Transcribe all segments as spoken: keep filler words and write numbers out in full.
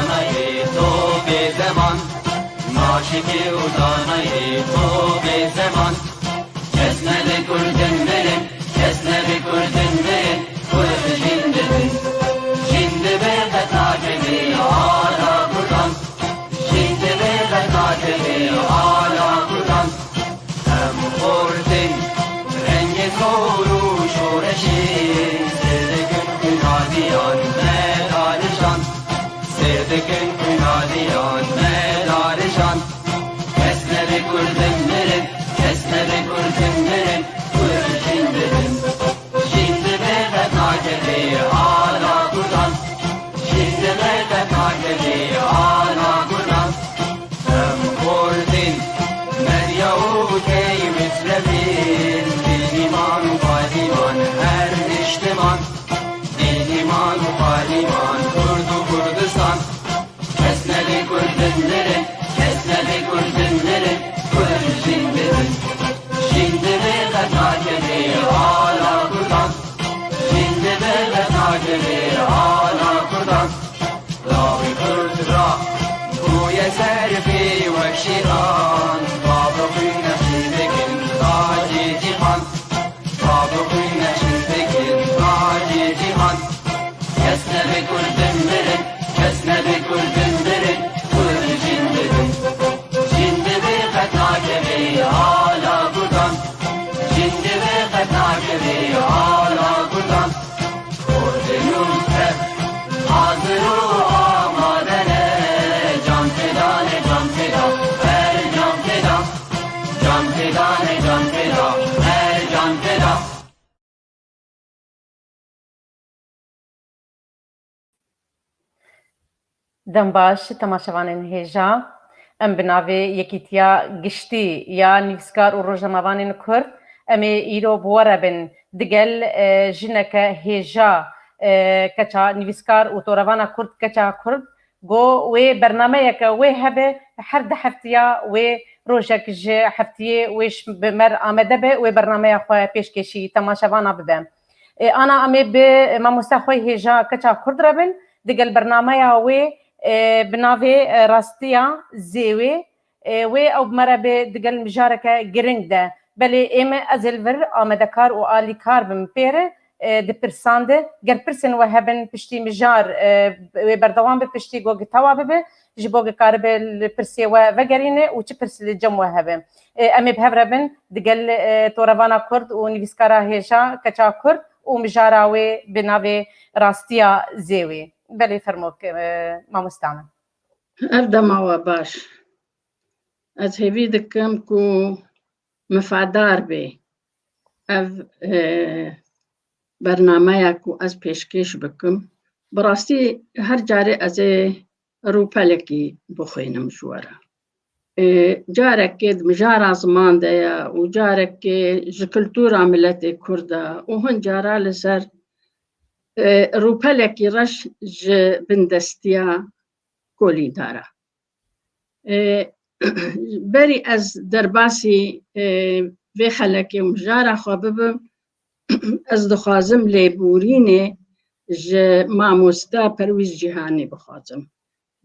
Zanayê to bê zeman, naşikê û zanayê to bê zeman. Kes nebe kurdin mirin, kes nebe kurdin mirin, kurd jîn dibin. Jîn dibe qet nakevê ala kurdan. Jîn dibe qet nakevê ala kurdan. Em xortin rengê zor û şoreşê, sêr dikin xwîna diyan me darişan. Sêr dikin xwîna diyan me darişan. Kes nebe kurdin mirin, kes nebe kurdin mirin, kurd jîn dibin. Jîn dibe qet nakevê ala kurdan. Jîn dibe qet nakevê ala kurdan. Em xortin Medya û key Mislevîn, dîn, îman û payîman her niştiman. Dîn, îman û payîman Kurd û Kurdistan. Kes nebe kurdin mirin, kes nebe kurdin mirin, kurd jîn dibin. Jîn dibe qet nakevê ala kurdan. Jîn dibe qet nakevê ala kurdan. Lawê kurd ra bûye serfê wek şîran. Bavê xwîn nexşî dikin tacê cîhan. Bavê xwîn nexşî dikin tacê cîhan. Kes nebe kurdin mirin, kes nebe kurdin mirin, kurd jîn dibin. Jîn dibe qet nakevê ala kurdan. Jîn dibe qet nakevê ala kurdan. Kurdê nû tev hazir û amade ne. Can feda ne, can feda, her can feda. Can feda ne, can feda, her can feda. Dem baş, temaşevanên hêja. Em bi navê Yekîtiya Giştî ya Nivîskar û Rojnamevanên Kurd, em ê îro bi we re bin. Digel, e, jineke hêja, e, keça nivîskar û torevana kurd, keça kurd, go wê bernameyeke wê hebe, her di heftiya wê rojek ji heftiyê wê ji bi me re amade be, wê bernameya xwe pêşkêşî temaşevana bibe. E, ana em ê bi mamoste xwe hêja keça kurd re bin, digel bernameya wê, e, bi navê, e, Rastiya Zêwê, e, wê ew bi me re bi digel mijareke giring de. Belê ê me, ez ê li vir amadekar û alîkar bim pê re, e, di pirsan de. Ger pirsên we hebin piştî mijar, e, wê berdewam bi piştî go gitawa bibe, ji bo ge karibe li pirsê we vegerîne û çi pirs li cem we hebe. E, em ê bi hev re bin digel, e, torevana kurd û nivîskara hêja keça kurd û mijara wê bi navê Rastiya Zêwê. Belê fermo, e, mamosta min. Ev dema we baş. Ez hêvî dikim ku mifadar bê ev, e, bernameya ku ez pêşkêş bikim. Bi rastî her carê ez ê rûpelekî bixwînim ji we re. E, carekê di mijara ziman de ye û carekê ji kultura miletê Kurd e û hin cara li ser, e, rûpelekî reş ji bindestiya kolîndar e. E, berî ez derbasî, e, vê xelekê û mijara xwe bibim, ez dixwazim lêborînê ji mamoste Perwîz Cîhanî bixwazim.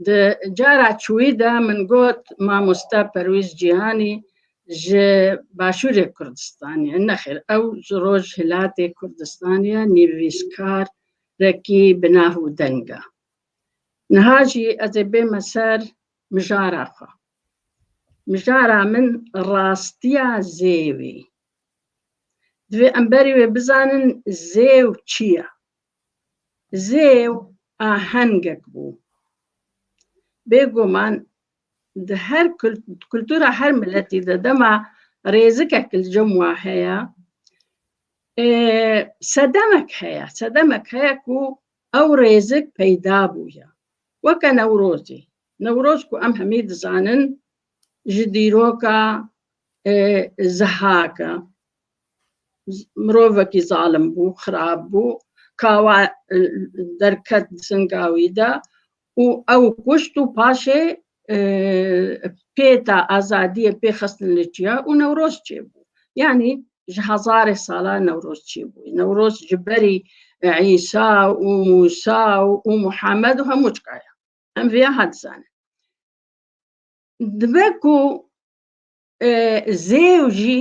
Di cara çûyî de min got, mamoste Perwîz Cîhanî ji Başûrê Kurdistanê ye. Nexêr, ew ji Rojhilatê Kurdistanê ye, nivîskarekî bi nav û deng e. Niha jî ez ê bême ser mijara xwe. Mijara min Rastiya Zêwê. Divê em berî wê bizanin zêw çi ye. Zêw ahengek bû. Bêguman di her kul-, kultura her miletî de dema rêzikek li cem wa heye, e, sedemek heye. Sedemek heye ku ew rêzik peyda bûye. Weke Newrozê. Newroz ku em hemî dizanin ji dîroka, e, Zehak e. Z-, mirovekî zalim bû, xirab bû. Kawa, e, derket di singa wî de û ew kuşt û paşê, e, pêta azadiyê pê xistin li çiya û Newroz çêbû. Yanî ji hezarê sala Newroz çêbûye. Newroz ji berî Îsa û Mûsa û, û Muhammed û hemû çika ye. Em vêya ha dizanin. Dibe ku, e, zêw jî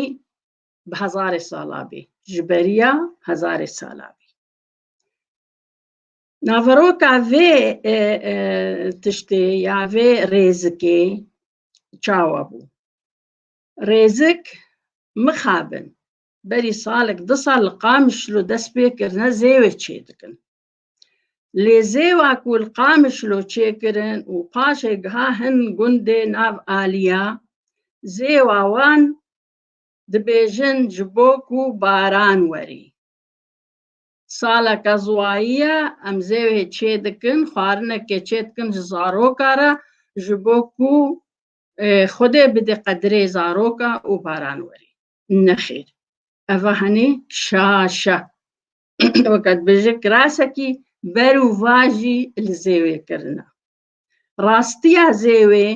bi hezarê sala bê. Ji beriya hezarê sala bê. Naveroka vê, e, e, tiştê ya vê rêzikê çawa bû? Rêzik mixabin. Berî salek, du sal li Qamişlo dest pê kirine zêwê çêdikin. Lê zêwa ku li Qamişlo çêkirin û paşê giha hin gundê nav aliya, zêwa wan dibêjin ji bo ku baran werî. Saleke ziwayiye em zêwê çêdikin, xwarinekê çêdikin ji zaroka re, ji bo ku, e, Xwedê bide qedirê zaroka û baran werî. Nexêr. Eva henê şaş e. Weke dibêje kirasekî ber û va jî li zêwê kirine. Rastiya zêwê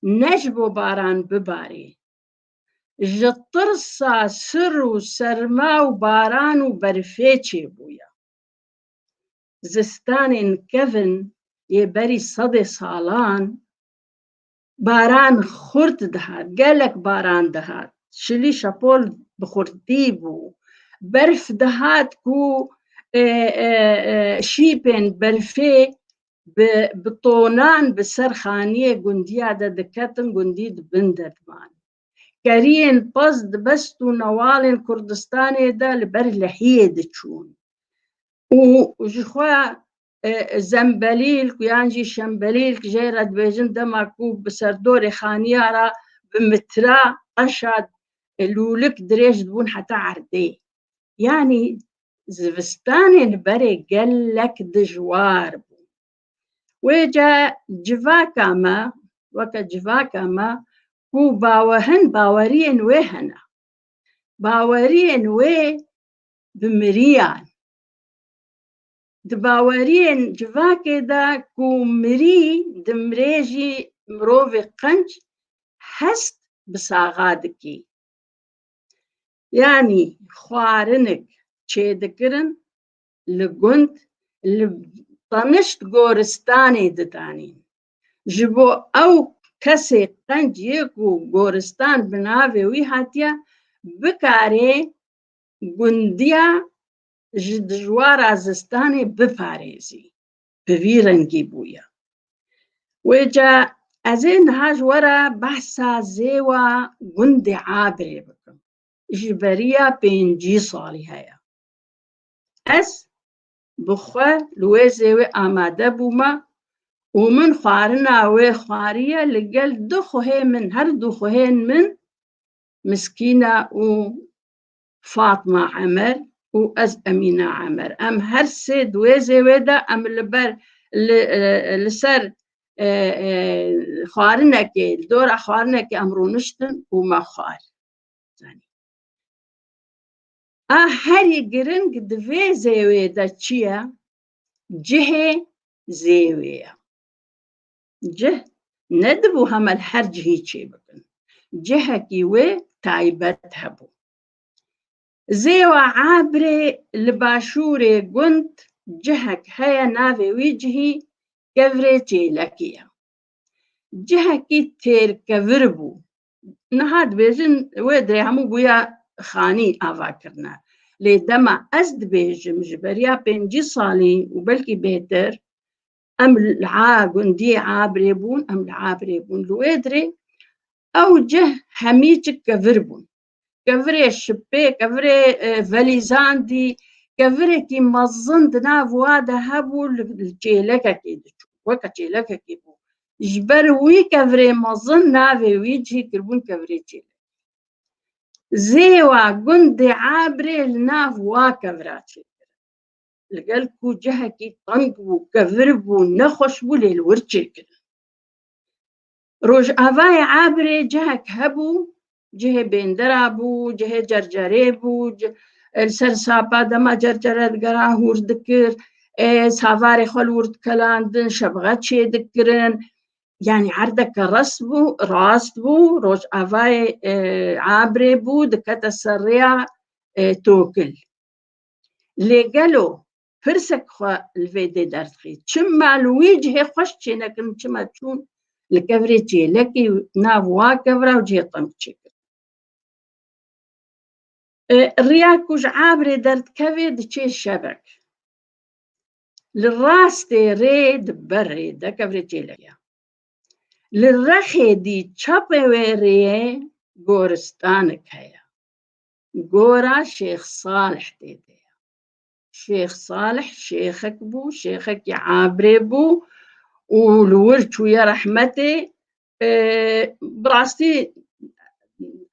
ne ji bo baran bibarê. Ji tirsa sir û serma û baran û berfê çêbûye. Zistanên kevin yê berî sedê salan baran xurt dihat, gelek baran dihat. Şilî şepol bi xurtî bû. Berf dihat ku, e, e, e, şîpên berfê bi, bi tonan bi ser xaniyê gundiya de diketin, gundî di bin de diman. Keriyên pez di best û newalên Kurdistanê de li ber lehiyê diçûn. Û ji xwe, e, zembelîlk yan jî şembelîlk jê re dibêjin, dema ku bi serdorê xaniya re bi mitra qeşa, e, lûlik dirêj dibûn heta erdê. Yanî zivistanê li berê gelek dijwar bû. Wê ca civaka me, weke civaka me ku bawe-, hin baweriyên wê hene. Baweriyên wê bi miriyan. Di baweriyên civakê de ku mirî dimrê jî mirovê qenc hest bi saxa dikî. Yanî xwarinik çêdikirin li gund, li tenişt goristanê didanîn. Ji bo ew kesê qenc yê ku goristan bi navê wî hatiye, bikarê gundiya ji dijwara zistanê biparêzî. Bi vî rengî bûye. Wê ca ez ê niha ji we re behsa zêwa gundê Abrê bikim. Ji beriya pêncî salî heye. Ez bi xwe li wê zêwê amade bûme û min xwarina wê xwariye li gel du xwehê min, her du xwehên min, Miskîna û Fatma Emer û ez Emîna Emer. Em her sê di wê zêwê de em li ber, li, e, li ser, e, e, xwarinekê, li dora xwarinekê em rûniştin û me xwar. Zanî. A herî giring di vê zêwê de çi ye? Cihê zêwê ye. Cih nedibû hema li her cihî çêbikin. Cihekî wê taybet hebû. Zêwa Abrê li başûrê gund cihek heye, navê wî cihî Kevirê Çêlekê ye. Cihekî têrkevir bû. Niha dibêjin wê dirê hemû bûya xanî ava kirine. Lê dema ez dibêjim ji beriya pêncî salî û belkî bêtir, em li a gundiyê Abrê bûn, em li Abrê bûn. Li wê dirê ew cih hemî çi kevir bûn. Kevirê şipê, kevirê, e, velîzandî, kevirekî mezin di nav wa de hebû, li, li çêlekekê diçû. Weke çêlekekê bû. Ji ber wî kevirê mezin navê wî cihî kiribûn Kevirê Çêlekê. Zêwa gundê Abrê li nav wa kevira çêkirin. Li gel ku cihekî teng bû, kevir bû, nexweş bû, lê li wir çêkirin. Rojavayê Abrê cihek hebû, cihê bêndera bû, cihê cercerê bû, ci-, li ser sapa dema cercere digera hûr dikir, e, savarê xwe li wir dikelandin, şebxe çêdikirin. Yanî erdeke rast bû, rast bû, rojavayê, e, Abrê bû, dikete ser rêya, e, tokil. Lê gelo pirsek xwe li vê dê derdixî. Çima li wî cihê xweş çênekirin, çima çûn li kevirê çêlekî nav wa kevira û cihê teng çêkirin? E, riya ku ji Abrê derdikevê diçê Şebek. Li rastê rê di ber rê de kevirê çêlekê ye. Li rexê dî çapê wê rêyê goristanek heye. Gora Şêx Salih tê de ye. Şêx Salih şêxek bû, şêxekî Abrê bû û li wir çûye rehmetê. E, bi rastî,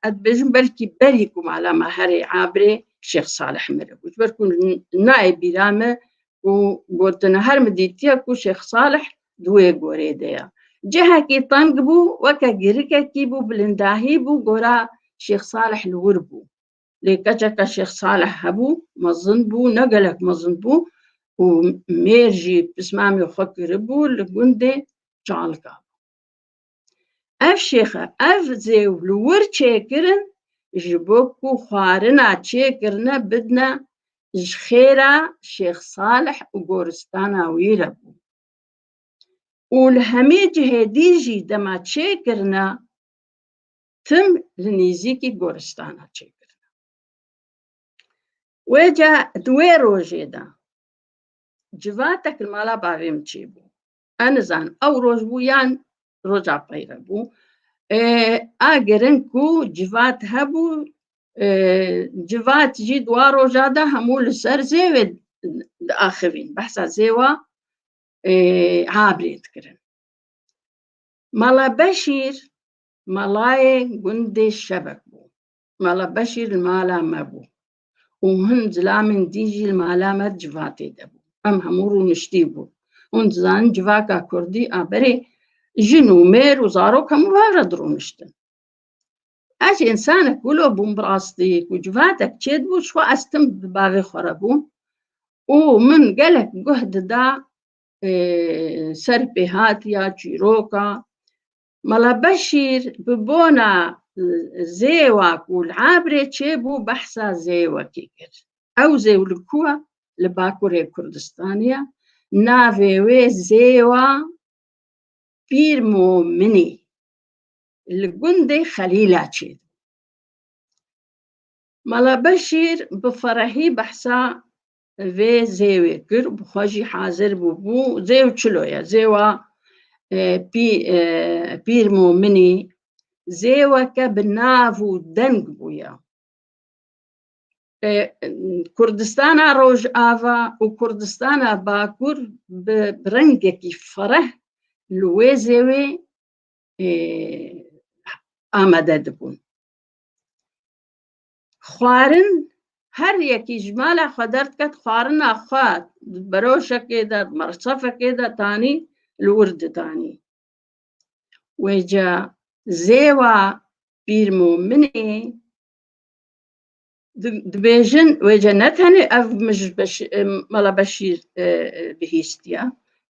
ez dibêjim, belkî berî ku mala me herê Abrê Şêx Salih miribû. Ji ber ku nayê bîra me û gotine her min dîtiye ku Şêx Salih di wê gorê de ye. Cihekî teng bû, weke girikekî bû, bilindahî bû, gora Şêx Salih li wir bû. Lê keçeke Şêx Salih hebû, mezin bû, ne gelek mezin bû û mêr jî pismamê xwe kiribû li gundê Çalika. Ev şêxe, ev zêw li wir çêkirin, ji bo ku xwarina çêkirine bidine ji xêra Şêx Salih û goristana wî re bû. Û li hemî cihê dî jî dema çêkirine, tim li nêzîkî goristana çêkirine. Wê ca di wê rojê de civatek li mala bavê min çêbû. Ez nizanim ew roj bû yan roja peyre bû. E, a giring ku civat hebû, e, civat jî di wa roja de hemû li ser zêwê diaxivîn. Behsa zêwa, e, Abrê dikirin. Mala Beşîr, malayê gundê Şebek bû. Mala Beşîr li mala me bû. Û hin zilamên din jî li mala me civatê de bû. Em hemû rûniştî bûn. Hûn dizanin civaka kurdî a berê jin û mêr û zarok hemû va re dirûniştin. Ez însanek wilo bûm bi rastî ku civatek çêdibû, ji xwe ez tim bi bavê xwe re bûm û min gelek guh dida, e, serpêhatiya, çîroka. Mala Beşîr bi bona, e, zêwa ku li Abrê çêbû behsa zêwekê kir. Ew zêw li ku ye? Li Bakurê Kurdistanê ye. Navê wê zêwa Pîr Mominî li gundê Xelîla çêdibû. Mala Beşîr bi ferehî behsa vê zêwê kir, bi xwe jî hazir bû, bû zêw çilo ye, zêwa, e, pî-, e, Pîr Mominî, zêweke bi nav û deng bûye. E, Kurdistana Rojava û Kurdistana Bakur bi, bi rengekî fereh li wê zêwê, e, amade dibûn. Xwarin, her yekî ji mala xwe derdiket, xwarina xwe di beroşekê de, di merçefekê de tanî li wir didanî. Wêca zêwa Pîr Mominê di-, dibêjin, wêca ne tenê ev mij Beş-, e, Mala Beşîr, e, e, bihîstiye.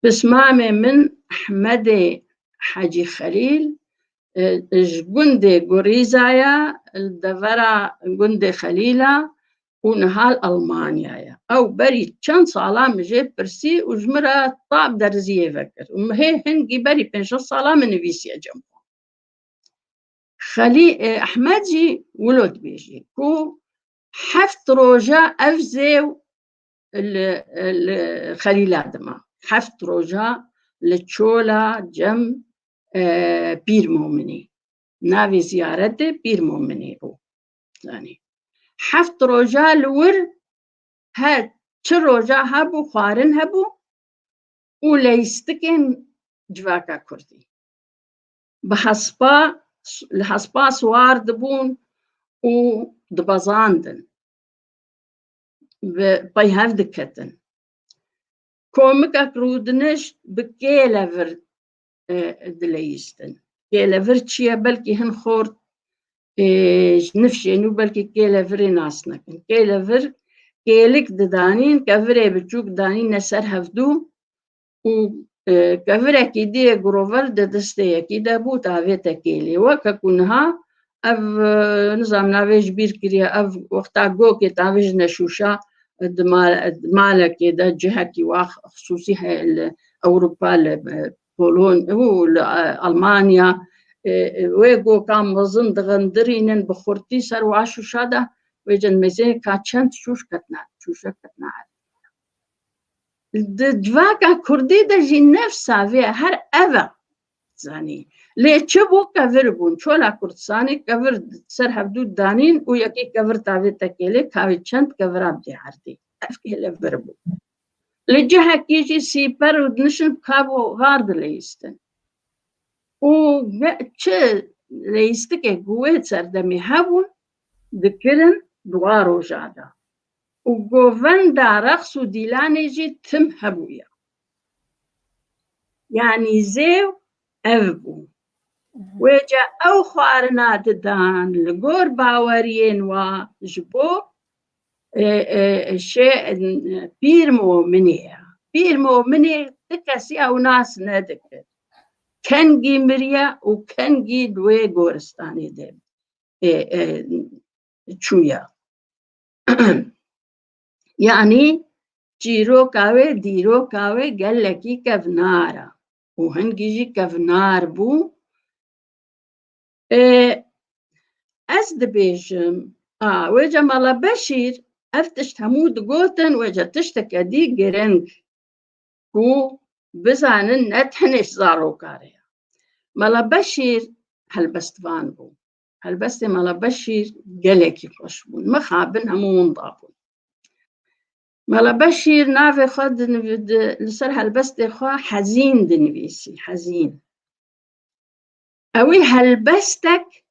Pismamê min Ehmedê Hecî Xelîl, e, ji gundê Gurîza ye, li devera gundê Xelîla û niha li Almanya ye. Ew berî çend sala min jê pirsî û ji min re tab derziyê vekir. Û min hê hingî berî pênc şeş sala min nivîsiye cem xwe. Xelî-, e, Ehmed jî wilo dibêjî ku heft roja ev zêw li, li Xelîla dima. Heft roja li çola cem, e, Pîr Mominî. Navê ziyaretê Pîr Mominî bû. Yanî heft roja li wir her çi roja hebû, xwarin hebû û leyîstikên civaka kurdî. Bi hespa, li hespa siwar dibûn û dibezandin. Bi pey hev diketin. Komikek rûdinişt bi kêlevir, e, dileyîstin. Kêlevir çi ye? Belkî hin xort, e, ji nifşê nû belkî kêlevirê nas nekin. Kêlevir kêlik didanîn, kevirê biçûk danîne ser hevdû û, e, kevirekî diyê girover di destê yekî de bû, tavête kêlê. Weke ku niha ev, e, nizam navê ji bîr kiriye, ev wexta gokê tavêjine şûşa, di ma-, di malekê de cihekî wa xisûsî heye li Ewropa, li, e, Polon û li, e, Almanya. E, e, wê gokan mezin dixindirînin bi xurtî ser wa şûşa de, wê cin mêzê ka çend şûş ketine, şûşe ketine. Di civaka kurdî de jî nefsa vê her ev e. Zanî. Lê çi bû, kevir bûn. Çola Kurdistanê kevir ser hevdû danîn û yekê kevir tavê tekê lê kavê çend kevira bidê erdê. Ev kêle vir bû. Li cihekî jî sîper û dinişin kabo var dileyistin. Û ge-, çi leyistikê ku wê serdemê hebûn, dikirin di wa roja de. Û govenda reqs û dîlanê jî tim hebûye. Yanî zêw ev bû. Wêca ew xwarina didan li gor baweriyên wa ji bo, e, e, şê, e, pîr mominê ye. Pîr mominê ti kesî ew nas nedikir. Kengî miriye û kengî di wê goristanê de, e, e, çûye. Yanî çîroka wê, dîroka wê gelekî kevnar e û hingî jî kevnar bû. Ê, ez dibêjim, a, wêca Mala Beşîr ev tişt hemû digotin, wêca tişteke dî giring ku bizanin ne tenê ji zaroka re ye. Mala Beşîr helbestvan bû. Helbestê Mala Beşîr gelekî xweş bûn. Mixabin hemû winda bûn. Mala Beşîr navê xwe dinivî-, di, li ser helbestê xwe hezîn dinivîsî, hezîn. Ewî helbestek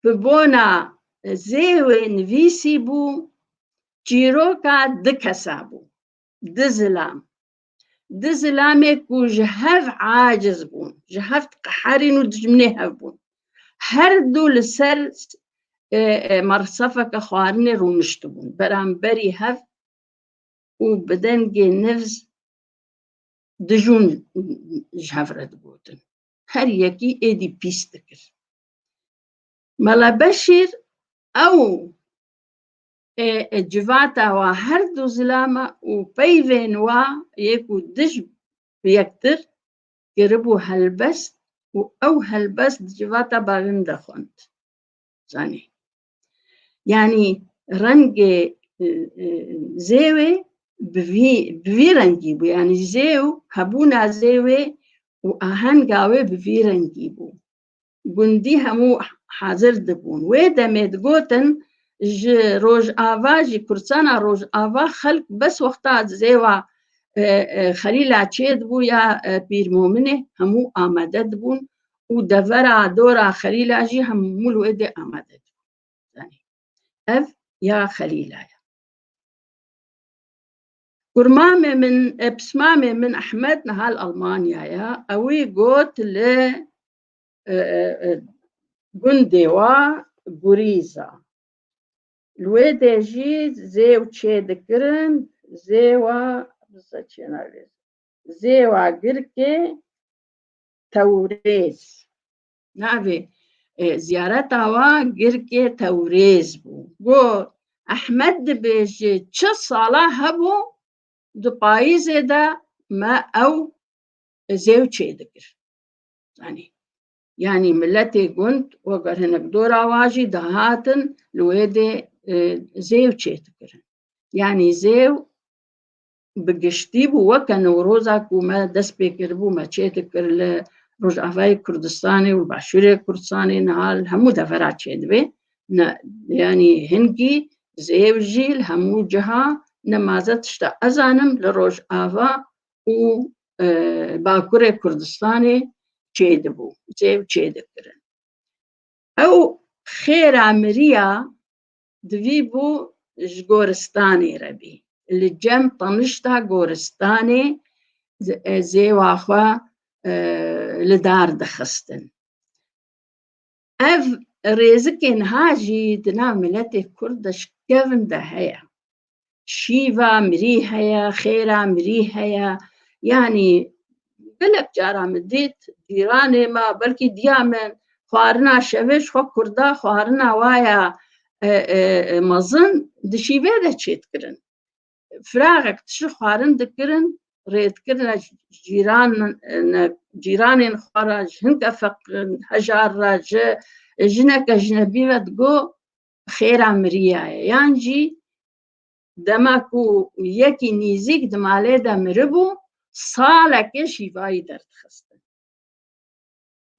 bi bona zêwê nivîsî bû, çîroka di kesa bû, di zilam. Di zilamê ku ji hev aciz bûn, ji hev diqeherîn û dijminê hev bûn. Her du li ser, e, e, mersefeke xwarinê rûniştibûn. Beramberî hev û bi dengê nivz dijûn ji hev re digotin. Her yekî êdî pîs dikir. Mela Beşîr ew, e, e, civata wa her du zilama û peyvên wa yê ku dij bi yektir kiribû helbest û ew helbest di civata bavên de xwend. Zanî. Yanî rengê, e, e, zêwê bi vî, bi vî rengî bû. Yanî zêw, hebûna zêwê û ahenga wê bi vî rengî bû. Gundî hemû hazir dibûn. Wê demê digotin, ji Rojava, ji Kurdistana Rojava xelk bes wexta zêwa, e, e, Xelîla çêdibû ya, e, Pîr Mominê hemû amade dibûn û devera dora Xelîla jî hemû li wê dê amade dibûn. Zanî. Ev ya Xelîla ye. Kurmamê min, e, pismamê min Ehmed niha li Almanya ye. Ewî got li, e, e, e, gundê wa Gurîza. Li wê dê jî zêw çê dikirin, zêwa, bize çê navê, zêwa Girkê Tewrêz. Navê, e, ziyareta wa Girkê Tewrêz bû. Got, Ehmed dibêje, çi sala hebû, di payîzê de me ew zêw çê dikir. Yanî, yanî miletê gund, weger hinek dora wa jî dihatin, li wê dê, e, zêw çê dikirin. Yanî zêw bi giştî bû, weke Newroza ku me dest pê kiribû, me çê dikir li Rojavayê Kurdistanê û li Başûrê Kurdistanê, niha li hemû devera çê dibe. Ne, yanî hingî zêw jî li hemû ciha, nemaze tişta ez zanim li Rojava û, e, Bakurê Kurdistanê çêdibû, zêw çêdikirin. Ew xêra miriya divî bû ji goristanê re bî. Li cem tanişta goristanê z-, e, zêwa xwe, e, li dar dixistin. Ev rêzikê niha jî di nav miletê Kurd de ji kevin de heye. Şîva mirî heye, xêra mirî heye. Yanî gelek cara min dît, cîranê me, belkî diya min, xwarina şevê ji xwe Kurda, xwarina wa ya, e, e, e, mezin di şîvê de çêdikirin. Firaxek tişt xwarin dikirin, rê dikirine cîran, e, ne, cîranên xwe re, ji hin kefek hejar re, ji jineke jinebî ve digo xêra miriya ye. Yan jî dema ku yekî nîzîk di malê de miribû, salekê şîvayî derdixistin.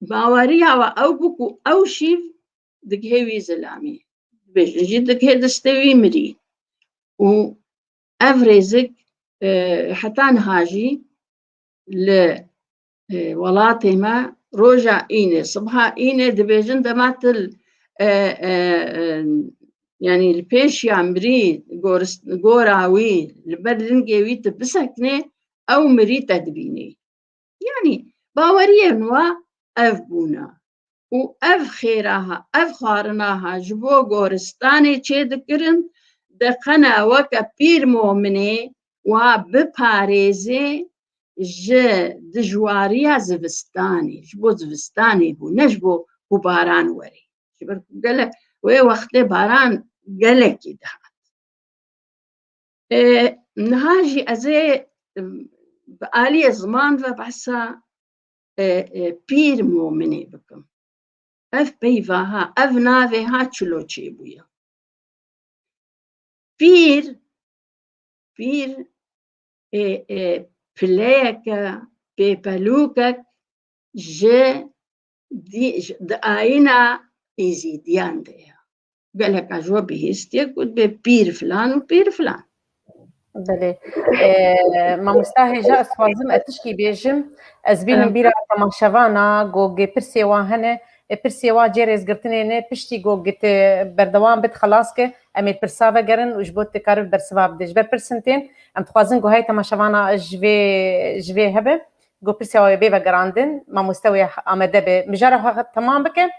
Baweriya we ew bû ku ew şîv digihê wî zilamî. Dibêjin jî digihê destê wî mirî. Û ev rêzik, e, heta niha jî li, e, welatê me roja înê, sibha înê dibêjin dema tu, e, e, e, yanî li pêşiya mirî gorist-, gora wî li ber lingê wî tu biseknê, ew mirî te dibînî. Yanî baweriyên we ev bûne. Û ev xêra ha, ev xwarina ha ji bo goristanê çêdikirin, diqene weke pîr mominê wa biparêzê ji dijwariya zivistanê. Ji bo zivistanê bû, ne ji bo ku baran werê. Ji ber ku gelek, wê wextê baran gelekî dihat. E, niha jî ez ê, em, bi aliyê ziman ve behsa, e, e, pîr mominê bikim. Ev peyva ha, ev navê ha çilo çêbûye. Pîr, pîr, e, e, pileyeke, pêpelûkek ji dî-, ji, di ayîna Êzîdiyan de ye. Geleka ji we bihîstiye ku dibê pîr filan û pîr filan. Belê. E, mamosta hêja ez dixwazim ez tişkî bêjim. Ez bînim bîra temaşevana, go gê pirsê wan hene, e, pirsê wan cê rêzgirtinê ne, piştî go gê te berdewam bit, xelas ke, em ê pirsa vegerin û ji bo te karib bersiva bide. Ji ber pirsin tên, em dixwazin go hey temaşevana ji vê, ji vê hebe, go pirsê wê bê vegerandin, mamoste wê amade be. Mijara xwe temam bike,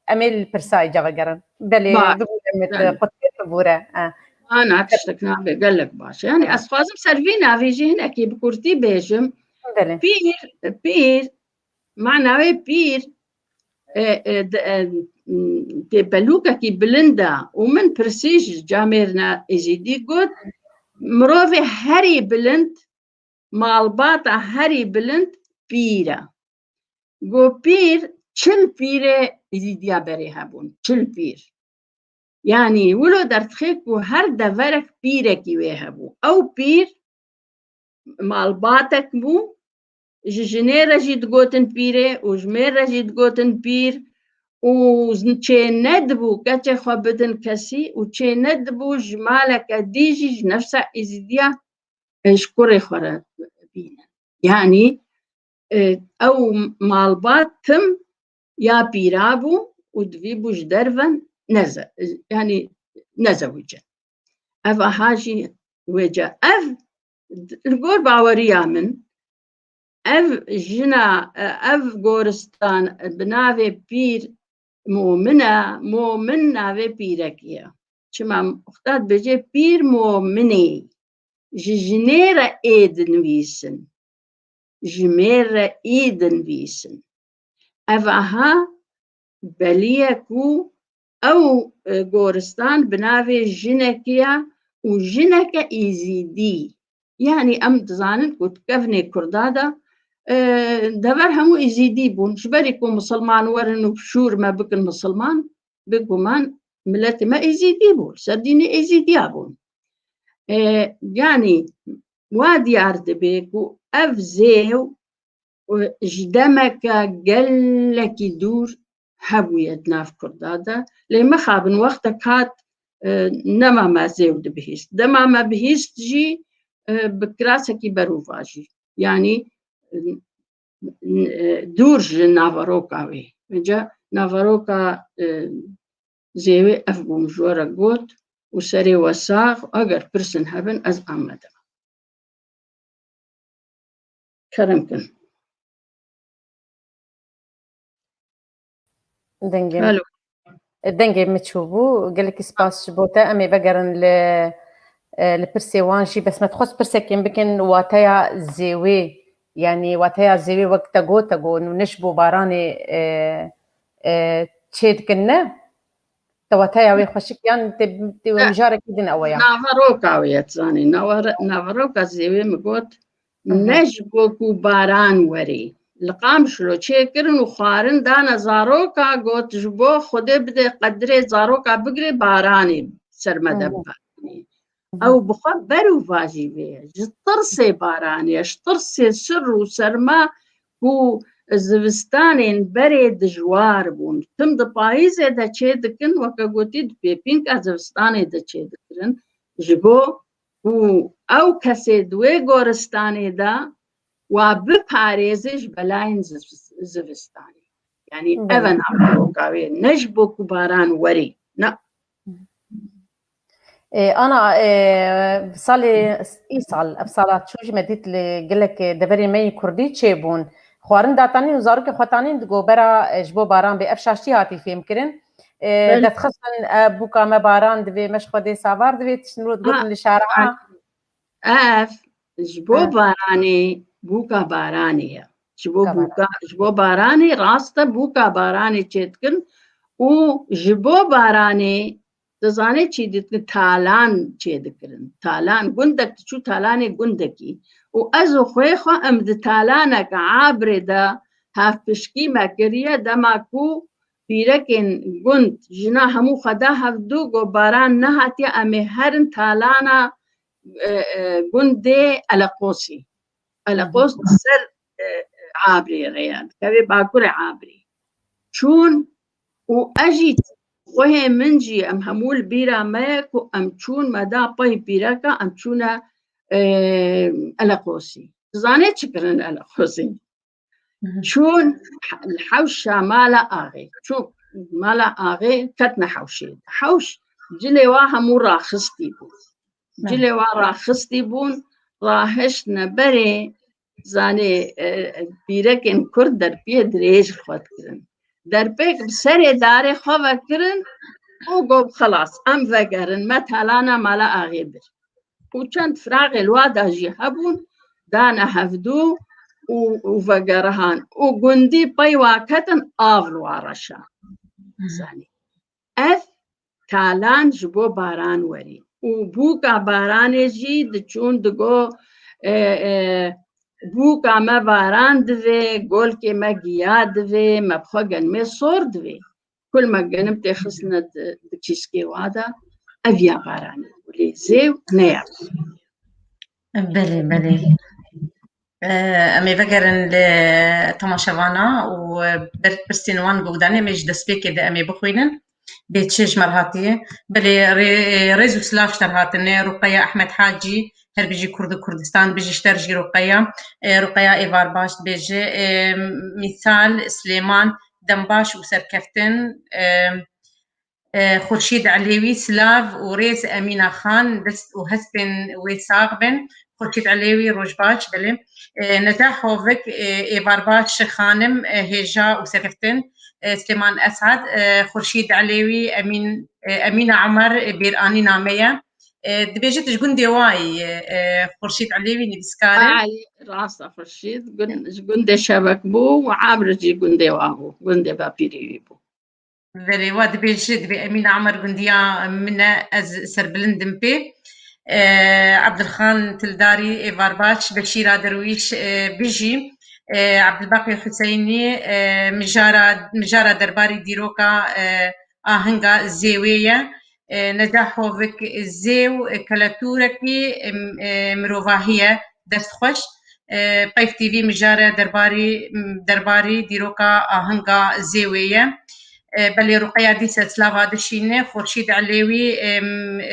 em ê li pirsa îca vegerin. Belê, bibûre, em ê te qutbê bibûre. E. Ana, tiştek nabe, gelek baş. Yani, ez dixwazim ser vî navê jî hinekî bi kurtî bêjim. Belê. Pîr, pîr, mana wê pîr, e, e, de, e, m, têpelûkekî bilind e û min pirsî ji camêrina Êzîdî got, mirovê herî bilind, malbata herî bilind pîr e. Go pîr, çil pîrê Êzîdiya berê hebûn, çil pîr. Yanî wilo derdixê ku her deverek pîrekî wê hebû. Ew pîr malbatek bû, ji jinê re jî digotin pîrê û ji mêr re jî digotin pîr û çê nedibû keçê xwe bidin kesî û çê nedibû ji maleke dî jî ji nefsa Êzîdiya, e, ji kurê xwe re bînin. Yanî, e, ew malbat tim ya pîra bû û divî bû ji derve neze-, yanî nezewicin. Ev aha jî wêce. Ev, li gor baweriya min, ev jina, ev goristan bi navê Pîr Momin e, Momin navê pîrekî ye. Çima uxta dibêje Pîr Mominê, ji jinê re ê dinivîsin, ji mêr re î dinivîsin. Ev aha belî ye ku ew, e, goristan bi navê jinekê ye û jineke Êzîdî. Yanî em dizanin ku di kevnê Kurda de, e, dever hemû Êzîdî bûn. Ji berî ku misilman werin û şûr me bikin misilman, bi guman miletê me Êzîdî bû, li ser dînê Êzîdiya bûn. E, yanî wa diyar dibe ku ev zêw, e, ji demeke gelekî dûr hebûye di nav Kurda de. Lê mixabin wextek hat, e, nema me zêw dibihîst. Dema me bihîst jî, e, bi kirasekî berovajî. Yanî, e, e, dûr ji naveroka wê. Vêca naveroka, e, zêwê ev bû min ji we re got û serê we sax, eger pirsin hebin, ez amade me. Kerem kin. Dengê min. Alo. Dengê min çûbû. Gelekî spas ji bo te. Em ê vegerin li, e, li pirsê wan jî. Bes me dixwest pirsekên bikin, wateya zêwê. Yanî wateya zêwê wek te got, te got, ne ji bo baranê, e, e, çê dikin, ne? Te wateya wê xweşik yan tê, tê wê mijarekî din ew ya? Naveroka wê ye, zanî. Navere-, naveroka zêwê min got, Hı hı. Ne ji bo ku baran werê. Li Qamişlo çêkirin û xwarin dane zaroka, got, ji bo Xwedê bide qedirê zaroka bigire, baranê ser me de Hı hı. biparêne. Hı hı. Ew bi xwe ber û vajî vê ye. Ji tirsê baranê ye, ji tirsê sir û serma ku zivistanên berê dijwar bûn. Tim di payîzê de çêdikin, weke gotî di pêpînka zivistanê de çêdikirin. Ji bo ku ew kesê di wê goristanê de wa biparêze ji belayên ziv-, zivistanê. Yanî Hı. ev e naveroka wê. Ne ji bo ku baran werê. Na. E, Ana, e, salê, îsal, ev sala çû jî me dît li gelek deverên me yê kurdî çêbûn. Xwarin datanîn û zarokê xwe tanîn digo bera, e, ji bo baran bê. Ev şaştî hatî fêmkirin. E, Belê. Derdixistin, e, bûka me baran divê, me ji Xwedê savar divê, tiştin rû digotin Ha, li şara. ha. Ev ji bo Ha. baranê, bûka baranê ye. Ji bo Bûka baranê. bûka, ji bo baranê rast e, bûka baranê çêdikin û ji bo baranê dizane çî dikin, talan çêdikirin. Talan, gundek diçû talanê gundekî. Û ez û xwê xwe em di talaneke abrê de hevpişkî me kiriye, dema ku pîrekên gund, jina hemû xwe da hevdû, got, baran nehatiye, em ê herin talana, e, e, gundê Eleqosî. Eleqos Hı hı. di ser, e, abrê re ye, dikeve bakurê abrê. Çûn û ez jî xwehê min jî, em hemû li bîra me ye ku em çûn, me da pey pîreka, em çûne, e, Eleqosî. Dizane çi kirin Eleqosî? Hı hı. Çûn he-, li hewşa mala axê. Çûn mala axê, ketine hewşê. Hewş cilê wa hemû raxistî bû. Hı. Cilê wa raxistî bûn, rahiştine berê, zanê, e, pîrekên kurd derpiyê dirêj li xwe dikirin. Derpêk bi serê darê xwe vekirin û got, xelas, em vegerin, me talana mala axê bir. Û çend firaxê li wa da jî hebûn, dane hevdû û, û vegerihan. Û gundî pey wa ketin, av li wa reşa. Hı. Zanî. Ev talan ji bo baran werî. Û bûka baranê jî diçûn digo, e, e, bûka me baran divê, golkê me giya divê, me bi xwe genimê sor divê. Kul me genim tê xistine di, di kîskê wa de, ev ya baranê. Lê zêw ne ya. Belê, belê. E, em ê vegerin li temaşevana û ber pirsên wan guhdanê me ji destpêkê de em ê bixwînin. Bê çi ji me re hatiye? Belê, rê-, rêz û silav ji te re hatine. Ruqeya Ehmed Hacî, her bijî Kurd û Kurdistan, bijî ji te re jî Ruqeya. E, Ruqeya êvar baş dibêje. E, Mîsal, Silêman, dem baş û serkeftin. E, e, Xurşîd Elêwî, silav û rêz, Emîna Xan, dest û hestên wê sax bin. Xurşîd Elêwî, roj baş, belê. E, Necah Hovik, e, êvar baş, Şêx Xanim, e, hêja û serkeftin. E, Silêman Esad, e, Xurşîd Elêwî, Emîn, e, Emîna Emer, e, bêranîna me ye. E, dibêjit ji gundê wa yî, e, Xurşîd Elêwî nivîskar e. Ay, rast e, Xurşîd, gun-, ji gundê Şevek bû û Amr jî gundê wa bû, gundê bapîrê wî bû. Verê wa dibêje, dibê Emîn Amer gundiya min e, ez serbilind im pê. E, Ebdilxan Tildarî, êvar baş, Beşîra Derwîş, e, bijî, e, Ebdilbaqî Huseynî, e, mijara, mijara derbarî dîroka, e, ahinga Zêwê ye. E, Necah Hovik, Zêw, e, keletûrekî, e, e, mirovahî ye, dest xweş. E, Peyv T V mijare derbarî, derbarî dîroka ahinga Zêwê ye. E, belê Ruqeya dîse slava dişîne, Xurşîd Elêwî, e,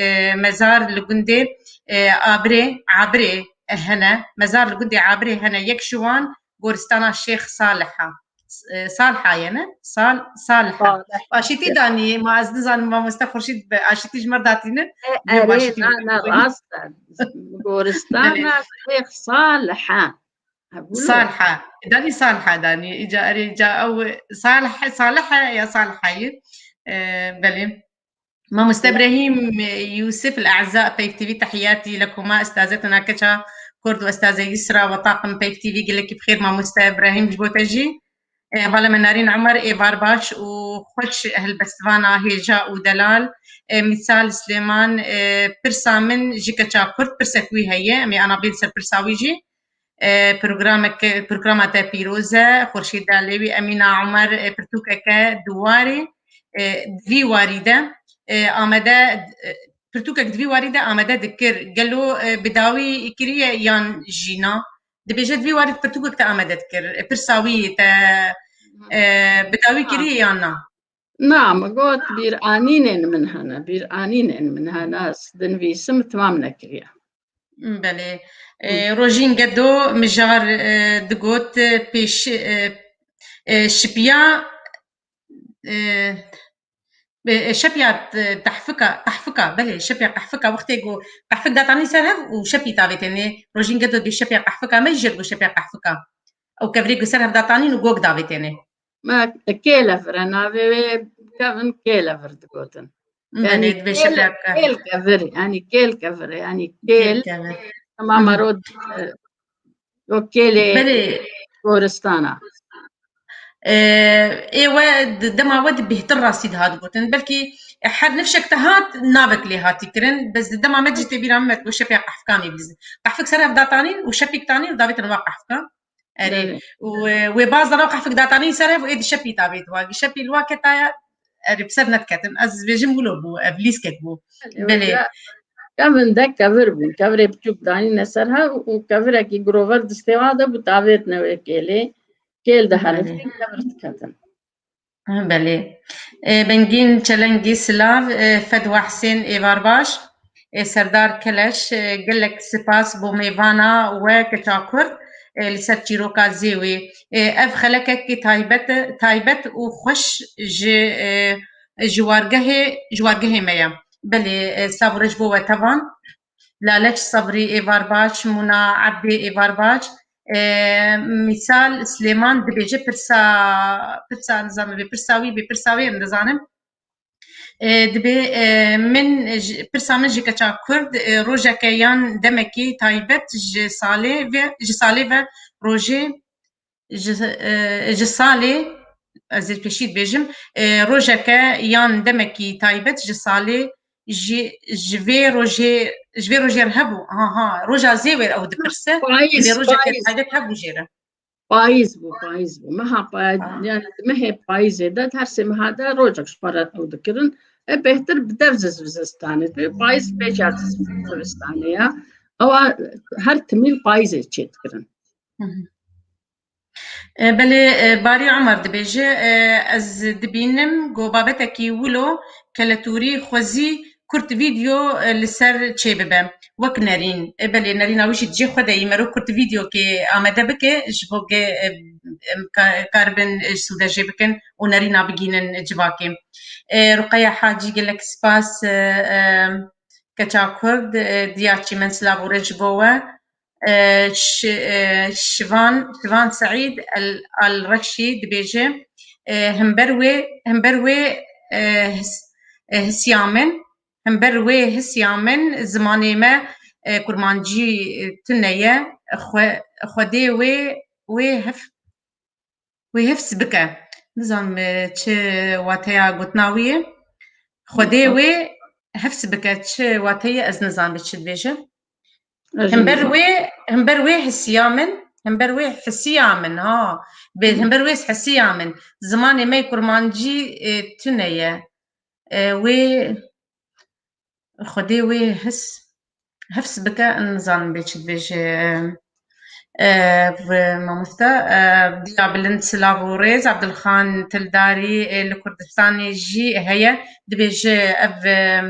e, mezar li gundê, e, Abrê, Abrê hene, mezar li gundê Abrê hene, yek ji wan goristana Şêx Salih e. E, Salha ye, ne? Sal-, Salha. Salih. Aşîtî danî, ma ez nizanim mamoste Xurşîd bi aşîtî ji me datînin. E, Bê erê, aşîtî na, na, rast e. Goristana Şêx Salih e. Ha, bû. Salha. Danî Salha danî. Îca erê, îca ew Salih, Salih e ya Salha ye. E, belê. Mamoste Îbrahîm Yûsif, el E'za, Peyv T V, tehiyatî lekuma, ustazetuna keça Kurd û ustaze Yusra ve taqim Peyv T V, gelekî bi xêr mamoste Îbrahîm ji bo te jî. E, hevalê me Nerîn Umer, êvar baş û xweş helbestvana hêja û delal. E, Mîsal Silêman, e, pirsa min ji keça Kurd, pirsek wî heye, em ê ana bên ser pirsa wî jî. E, programeke, programa te pîroz e, Xurşîda Lêwî, Emîna Umer, e, pirtûkeke di warê, e, di vî warî de, e, amade, e, pirtûkek di vî warî de amade dikir. Gelo, e, bi dawî kiriye yan jî na? Dibêje di vî warî pirtûkek te amade dikir. E, pirsa wî te, e, bi dawî kiriye yan na? Na, min got bîranînên min hene, bîranînên min hene, ez dinivîsim, temam nekiriye. Belê. E, Rojîn Gedo mijar, e, digot, e, pêş, e, e, şipiya, e, e, şepiya, e, tehfika, qehfika, belê, şepiya qehfika, wextê ku qehfik datanî ser hev û şepî tavêtênê, Rojîn Gedo dê şepiya qehfika me jê digot şepiya qehfika. Ew kevirê ku ser hev datanîn û gog davêtênê. Me kêlevir e, navê wê kevin kêlevir digotin. Belê, Yani dibê kêl, şepiya ke- kêl kevir, yani kêl kevir, yani kêl, kevir. Tamam, Hı hı. Mero, e, o kêlê Belê. Goristana. E, ê we di dema we di bêhtir rastî dihat gotin. Belkî her nifşek te hat navek lê hatî kirin. Bes di dema me cî tê bîra me ku şepiya qehfika me bîzin. Qehfik ser hev datanîn û şepîk tanîn û davêtin wa qehfika. Erê. Belê. Û, e, wê baz dana qehfik datanîn ser hev û ê di şepî tavêt wa. Şepî li wa ketaya, erê, bi ser nediketin. Ez vêjim wilo bû, ev lîskek bû. Belê, Belê. wêca kevin de kevir bûn. Kevirê biçûk danîne ser hev û kevirekî girover distê wa de bû tavêtine wê kêlê. Kêl de Belê. heriftin, kevir diketin. Ha, belê. E, Bengîn Çelengî silav, e, Fedwa Hisên êvar baş, e, Serdar Keleş, e, gelek spas bo mêvana we keça Kurd, e, li ser çîroka zêwê. E, ev xelekekî taybet, taybet û xweş ji, e, ji wargehê, ji wargehê me ye. Belê, e, silav û rêz bo we tevan. Laleç Sebrî êvar baş, Mûna Ebdê êvar baş. E, Mîsal Silêman dibêje pirsa, pirsa nizanim, bê pirsa wî, bê pirsa wê em dizanin. E, dibê, e, min ji, pirsa min ji keça Kurd, e, rojeke yan demekî taybet ji salê ve, ji salê ve rojê ji, e, ji salê, ez ê pêşî dibêjim, e, rojeke yan demekî taybet ji salê, ji, ji vê rojê, ji vê rojê re hebû. Ha, ha, roja zêwê re ew dipirse, Payîz, vê rojeke payîz. taybet hebû jê re. Payîz bû, payîz bû. Meha pay-, Ah. yani di mehê payîzê de, her sê meha de rojek ji xwe re ew dikirin. E, bêhtir bi dev ziv-, zivistanê. Dibê payîz pêca ziv-, zivistanê ya. Ewa her timîl payîzê çê dikirin. Hı hı. E, belê, e, Barî Omer dibêje, e, ez dibînim ku babetekî wilo keletûrî xwezî kurt vîdeo, e, li ser çêbibe. Wek Nerîn. E, belê, Nerîna wî jî di cihê xwe de yî mero kurt vîdeokê amade bike, ji bo ke, e, em ka-, karibin, e, sûde jê bikin û Nerîna bigînin civakê. E, Ruqeya Hacî, gelek spas, e, e, keça Kurd, e, diya çîmen silav û rê ji bo we. E, Şi-, e, Şivan, Şivan Seîd El, El Reşî dibêje, e, himber wê, himber wê, e, his-, e, hisiya min, himber wê hisiya min zimanê me, e, kurmancî, e, tune ye. Xwe-, Xwedê wê, wê hef-, wê hifz bike. Nizanim, e, çi wateya gotina wî ye. Xwedê wê hifz bike. Çi wate ye, ez nizanim bi çi dibêje. Himber wê, himber wê hisiya min, himber wê hisiya min, ha. Bê, himber wê hisiya min. Zimanê me kurmancî, e, tune ye. E, wê Xwedê wê his, hifz bike, nizanim bê çi dibêje, e, e, mamoste, e, diya bilind silav û rêz, Abdulxan Tildarî, e, li Kurdistanê jî heye, dibêje ev, e,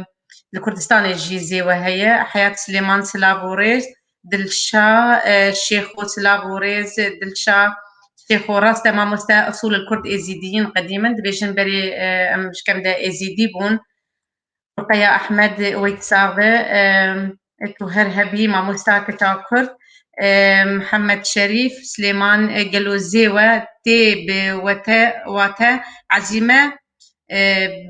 li Kurdistanê jî zêwe heye, Heyat Silêman silav û rêz, Dilşa, e, Şêxo silav û rêz, Dilşa Şêxo rast e mamoste, esul el Kurd Êzîdiyîn qedîm in, dibêjin berê, e, em ji kem de Êzîdî bûn. Ruqeya Ehmed, wê sax be, e, tu her hebî mamosta keça Kurd, e, Mihemed Şerîf, Silêman, e, gelo zêwe tê bi wete, wate ezîme, e,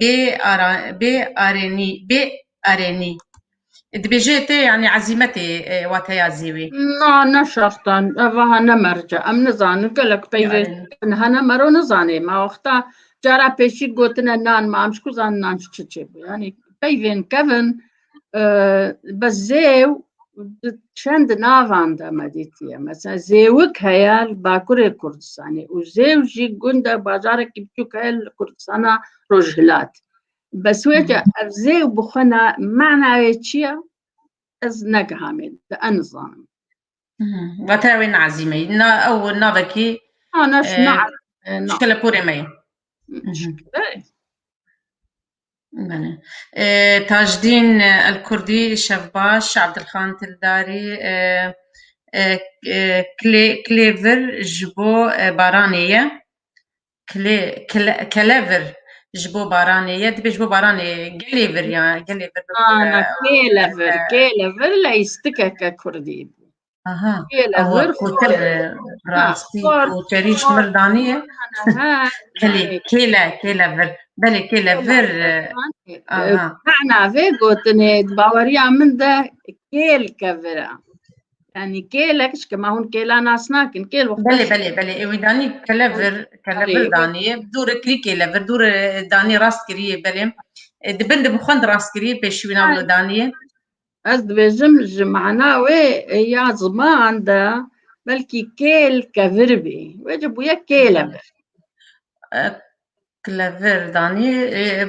bê ara-, bê arenî, bê arenî. Dibêje tê, yanî ezîmetê, e, wateya zêwê. Na, ne şertan, ev aha ne merce. Em nizanin, gelek peyvên hene mero nizanê. Me wexta cara pêşî gotine nan, ma em ji ku zanin nan ji çi çêbû? Yanî peyvên kevin, e, bes zêw di çend navan de me dîtiye. Mesela zêwik heye li Bakurê Kurdistanê û zêw jî gund e, bajarekî biçûk heye li Kurdistana Rojhilat. Bes wê ca ev zêw bi xwe na, manayê çi ye? Ez negihamê, de ez nizanim. Mhm. Wateya wê ne ezîme ye. Na, ew navekî, Ha, ne, e, na, e, na. Ji keleporê me ye. Belê. Belê. E, Tajdîn El Kurdî, şev baş, Abdilxan Tildarî, e, e, e, Klê-, Klêvir ji bo, e, baranê ye. Klê-, kle-, Kelevir ji bo baranê ye. Dibê ji bo baranê, gelê vir ya, gelê vir. Ana, kêlevir, e, kêlevir leyîstikeke kurdî bû. Aha. Kêlevir, kotir, e, rastî, koterî ji mir daniye. Belê, kêle, kêlevir. Belê, kêlevir, e, aha. Mana vê gotinê, di baweriya min de kêl kevir e. Yanî kêlek, ji ke ma hûn kêla nas nakin, kêl wexta. Belê, belê, belê. Ê wî danî kelevir, kelevir daniye. Dûre kirî kêlevir, dûre danî rast kiriye, belê. E, di bin de bi xwend rast kiriye, pêşî wî nav daniye. Ez dibêjim ji mana wê ya ziman de belkî kêl kevir bî. Wê ci bûye kêlevir. E, Klevir danî, e,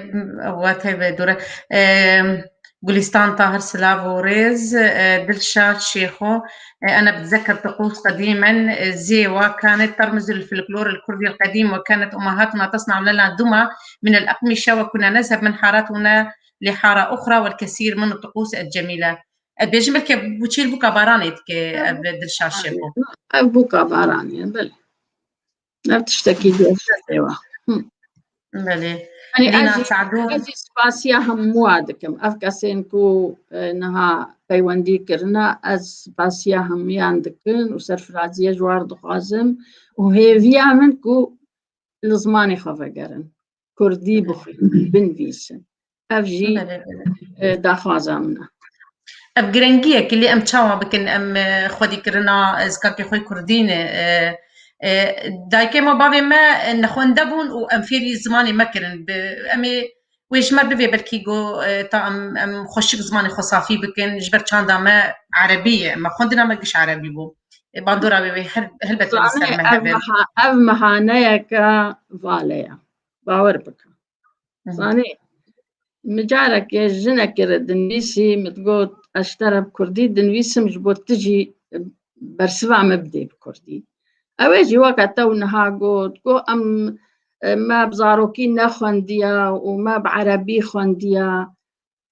wate ve dûre. E, Gulistan Tahir, silav û rêz, e, Dilşad Şêxo, e, أنا بتذكر طقوس قديما، e, زيوة كانت ترمز للفلكلور الكردي القديم، وكانت أمهاتنا تصنع لنا دمى من الأقمشة، وكنا نذهب من حارات هنا لحارة أخرى، والكثير من الطقوس الجميلة. Ez bêjim belkî bu çêl bûka baranê dike, ev Dilşad Şêxo. Ev bûka baranê, belê. Ev tiştekî dêşetê wa. Belê. Yanî Lîna Sadû. Ez jî spasiya hemû wa dikim. Ev kesên ku, e, niha peywendî kirine, ez spasiya hemûyan dikim û serfiraziyê ji war dixwazim û hêviya min ku li zimanê xwe vegerin. Kurdî bixwînin, binivîsin. Ev jî, e, daxwaza min e. Ev girengiyek e, lê em çawa bikin, em, e, xwedîkirina, e, zikarkê xwe kurdî ne, e, e, dayikê me, bavê me, e, nexwende bûn û em fêrî zimanê me kirin. Bi, em ê wê ji me bivê belkî go, e, ta em, em xweşik zimanê xwe safî bikin, ji ber çanda me erebî ye, me xwendina me giş erebî bû. E, bandora wê, wê her, helbet wê li ser me hebe. Ev meha-, ev mehaneyeke vale ye. Bawer bike. Zanî, min carekê jinekê re dinivîsî, min digot, ez ji te re bi kurdî dinivîsim, ji bo tu jî bersiva min bidê bi kurdî. Ew ê jî weke te û niha got, got, em, me bi zarokî nexwendiya û me bi erebî xwendiya.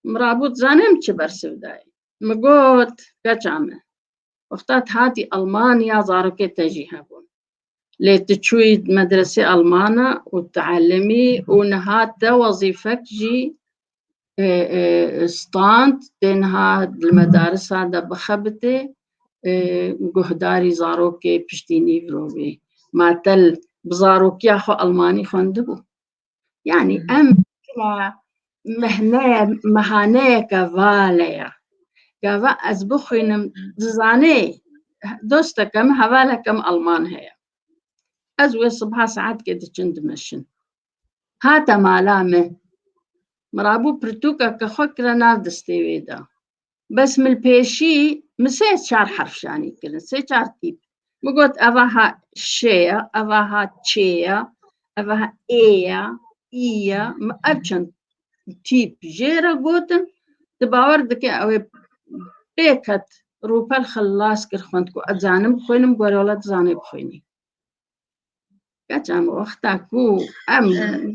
Min rabû, dizanî min çi bersiv dayê. Min got, keça min, wexta tu hatî Almanya, zarokê te jî hebûn. Lê tu çûyî medresê Almana û tu elimî û niha te wezîfek jî, e, e, stand tê niha li medarisa de bixebitê, e, guhdarî zarokê piştî nîvro bê. Ma te l-, bi zarokiya xwe Almanî xwendibû? Yanî em tune mehneye, mehaneyeke vale ye. Gava ez bixwînim, dizanê dosteke min, hevaleke min Alman heye. Ez wê sibha saetkê diçin dimeşin. Hate mala min. Min rabû pirtûkeke xwe kire nav destê wê de. Bes min li pêşî, min sê çar herf janî kirin, sê çar tîp. Min got, eva ha şê ye, eva ha çê ye, eva ha ê ye, î ye. Min ev çend tîp jê re gotin, tu bawer dike ew ê pê ket, rûpel xilas kir, xwend ku ez zanim bixwînim, got wele tu zanê bixwînî. Keça min, wexta ku em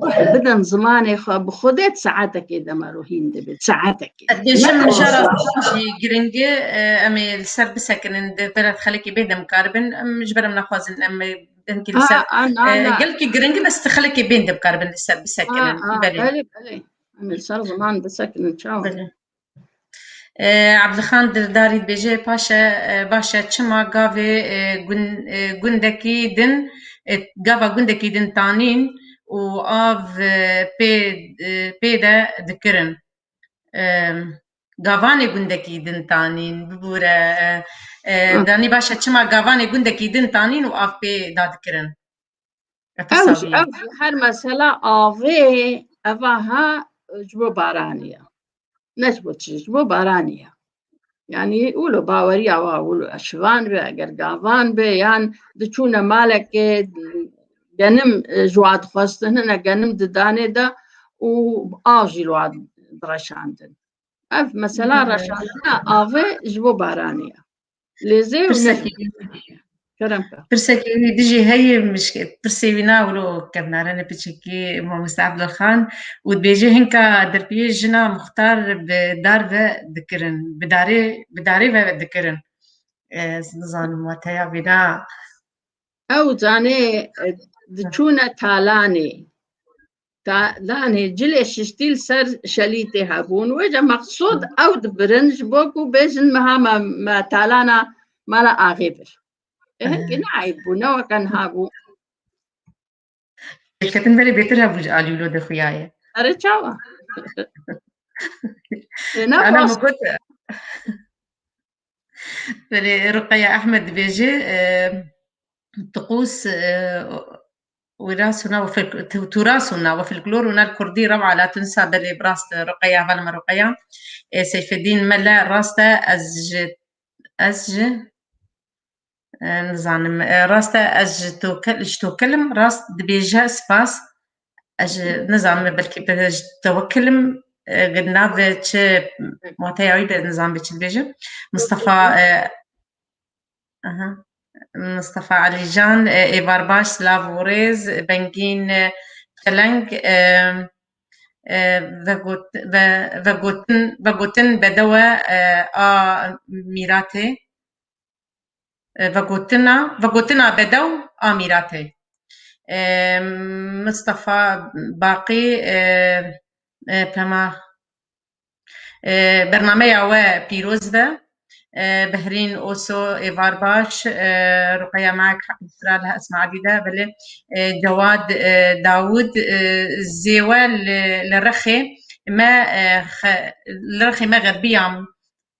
guh bidin zimanê xwe, bi Xwedê di saetekê de me ro hîn dibe, di saetekê. Ez bêjim, min jara jî giring e, em ê li ser bisekinin, di vera xelekê bên de em karibin, em ji ber em naxwazin em hinkî li ser, e, gelkî giring e, bes di xelekê bên de em karibin li ser bisekinin. Belê. Belê, belê. Em ê li ser ziman bisekinin, çawa? Belê. E, Abdilxan Dildarî dibêje, paşe, e, baş e, çima gavê, e, gun-, e, gundekî din, e, gava gundekî din tanîn û av, e, pê, e, pê de dikirin? E, gavanê gundekî din tanîn, bibûre, e, e, Hı. danî baş e, çima gavanê gundekî din tanîn û av pê dadikirin? E, Ew pirsa jî, wî ye. ew jî her mesela avê eva ha ji bo baranî ye. Ne ji bo çi, ji bo baranî ye. Yanî wilo baweriya wa wilo eşivan be, eger gavan be, yan diçûne malekê genim, e, ji wa dixwestin, hine genim didanê de û av jî li wa direşandin. Ev mesela Hı. reşandina avê ji bo baranî ye. Lê zê û Pirsekî nehê. Kerem ke. Pirsekî wî dijî heye mişk-, pirsê wî na wilo kevnare ne piçekî mamoste Abdulxan û dibêje hinka derpiyê jina muxtar bi dar ve dikirin, bi darê, bi darê ve dikirin. Ez nizanim wateya vê na. Ew zanê, e, diçûne talanê. Talanê cilê şiştî li ser şelîtê hebûn. Wêce meqsûd Hı. ew dibirin ji bo ku bêjin meha me, me talana mala axê bir. E, hinkî Hı. ne eyb bû, ne weke niha bû. Pêşketin berê bêtir hebû ji alî wilo de xuyaye. Erê çawa? E, ne Ana baş- min got. Belê, Ruqeya Ehmed dibêje, e, tiqûs, e, wîrasûna we folk-, tu-, tûrasûna we folklorûna li kurdî rewa la tunsa, belê, bi rast, Ruqeya, hevalê me Ruqeya. E, Seyfeddîn Mele, rast e, ez ji, ez ji, e, nizanim, e, rast e, ez ji Tokel-, ji Tokelim, rast dibêje, spas. Ez ji, nizanim, belkî bi ji Tewekilim, e, navê çi, wateya wî be, nizanim bi çi dibêje. Mustafa, e, aha. Mustafa Alîcan, e, êvar baş, silav û rêz, Bengîn, e, Çeleng, e, e, vegot-, ve-, vegotin, vegotin bedewe, e, a mîratê. E, vegotina, vegotina bedew a mîratê. E, Mustafa Baqî, e, e, pema, e, bernameya we pîroz be. E, Behrîn Oso, êvar baş, e, Ruqeya Mek, heq sira li Esma Edî de, belê, e, Cewad, e, Dawud, e, zêwe li, li rexê me, e, xe-, li rexê me xerbiya,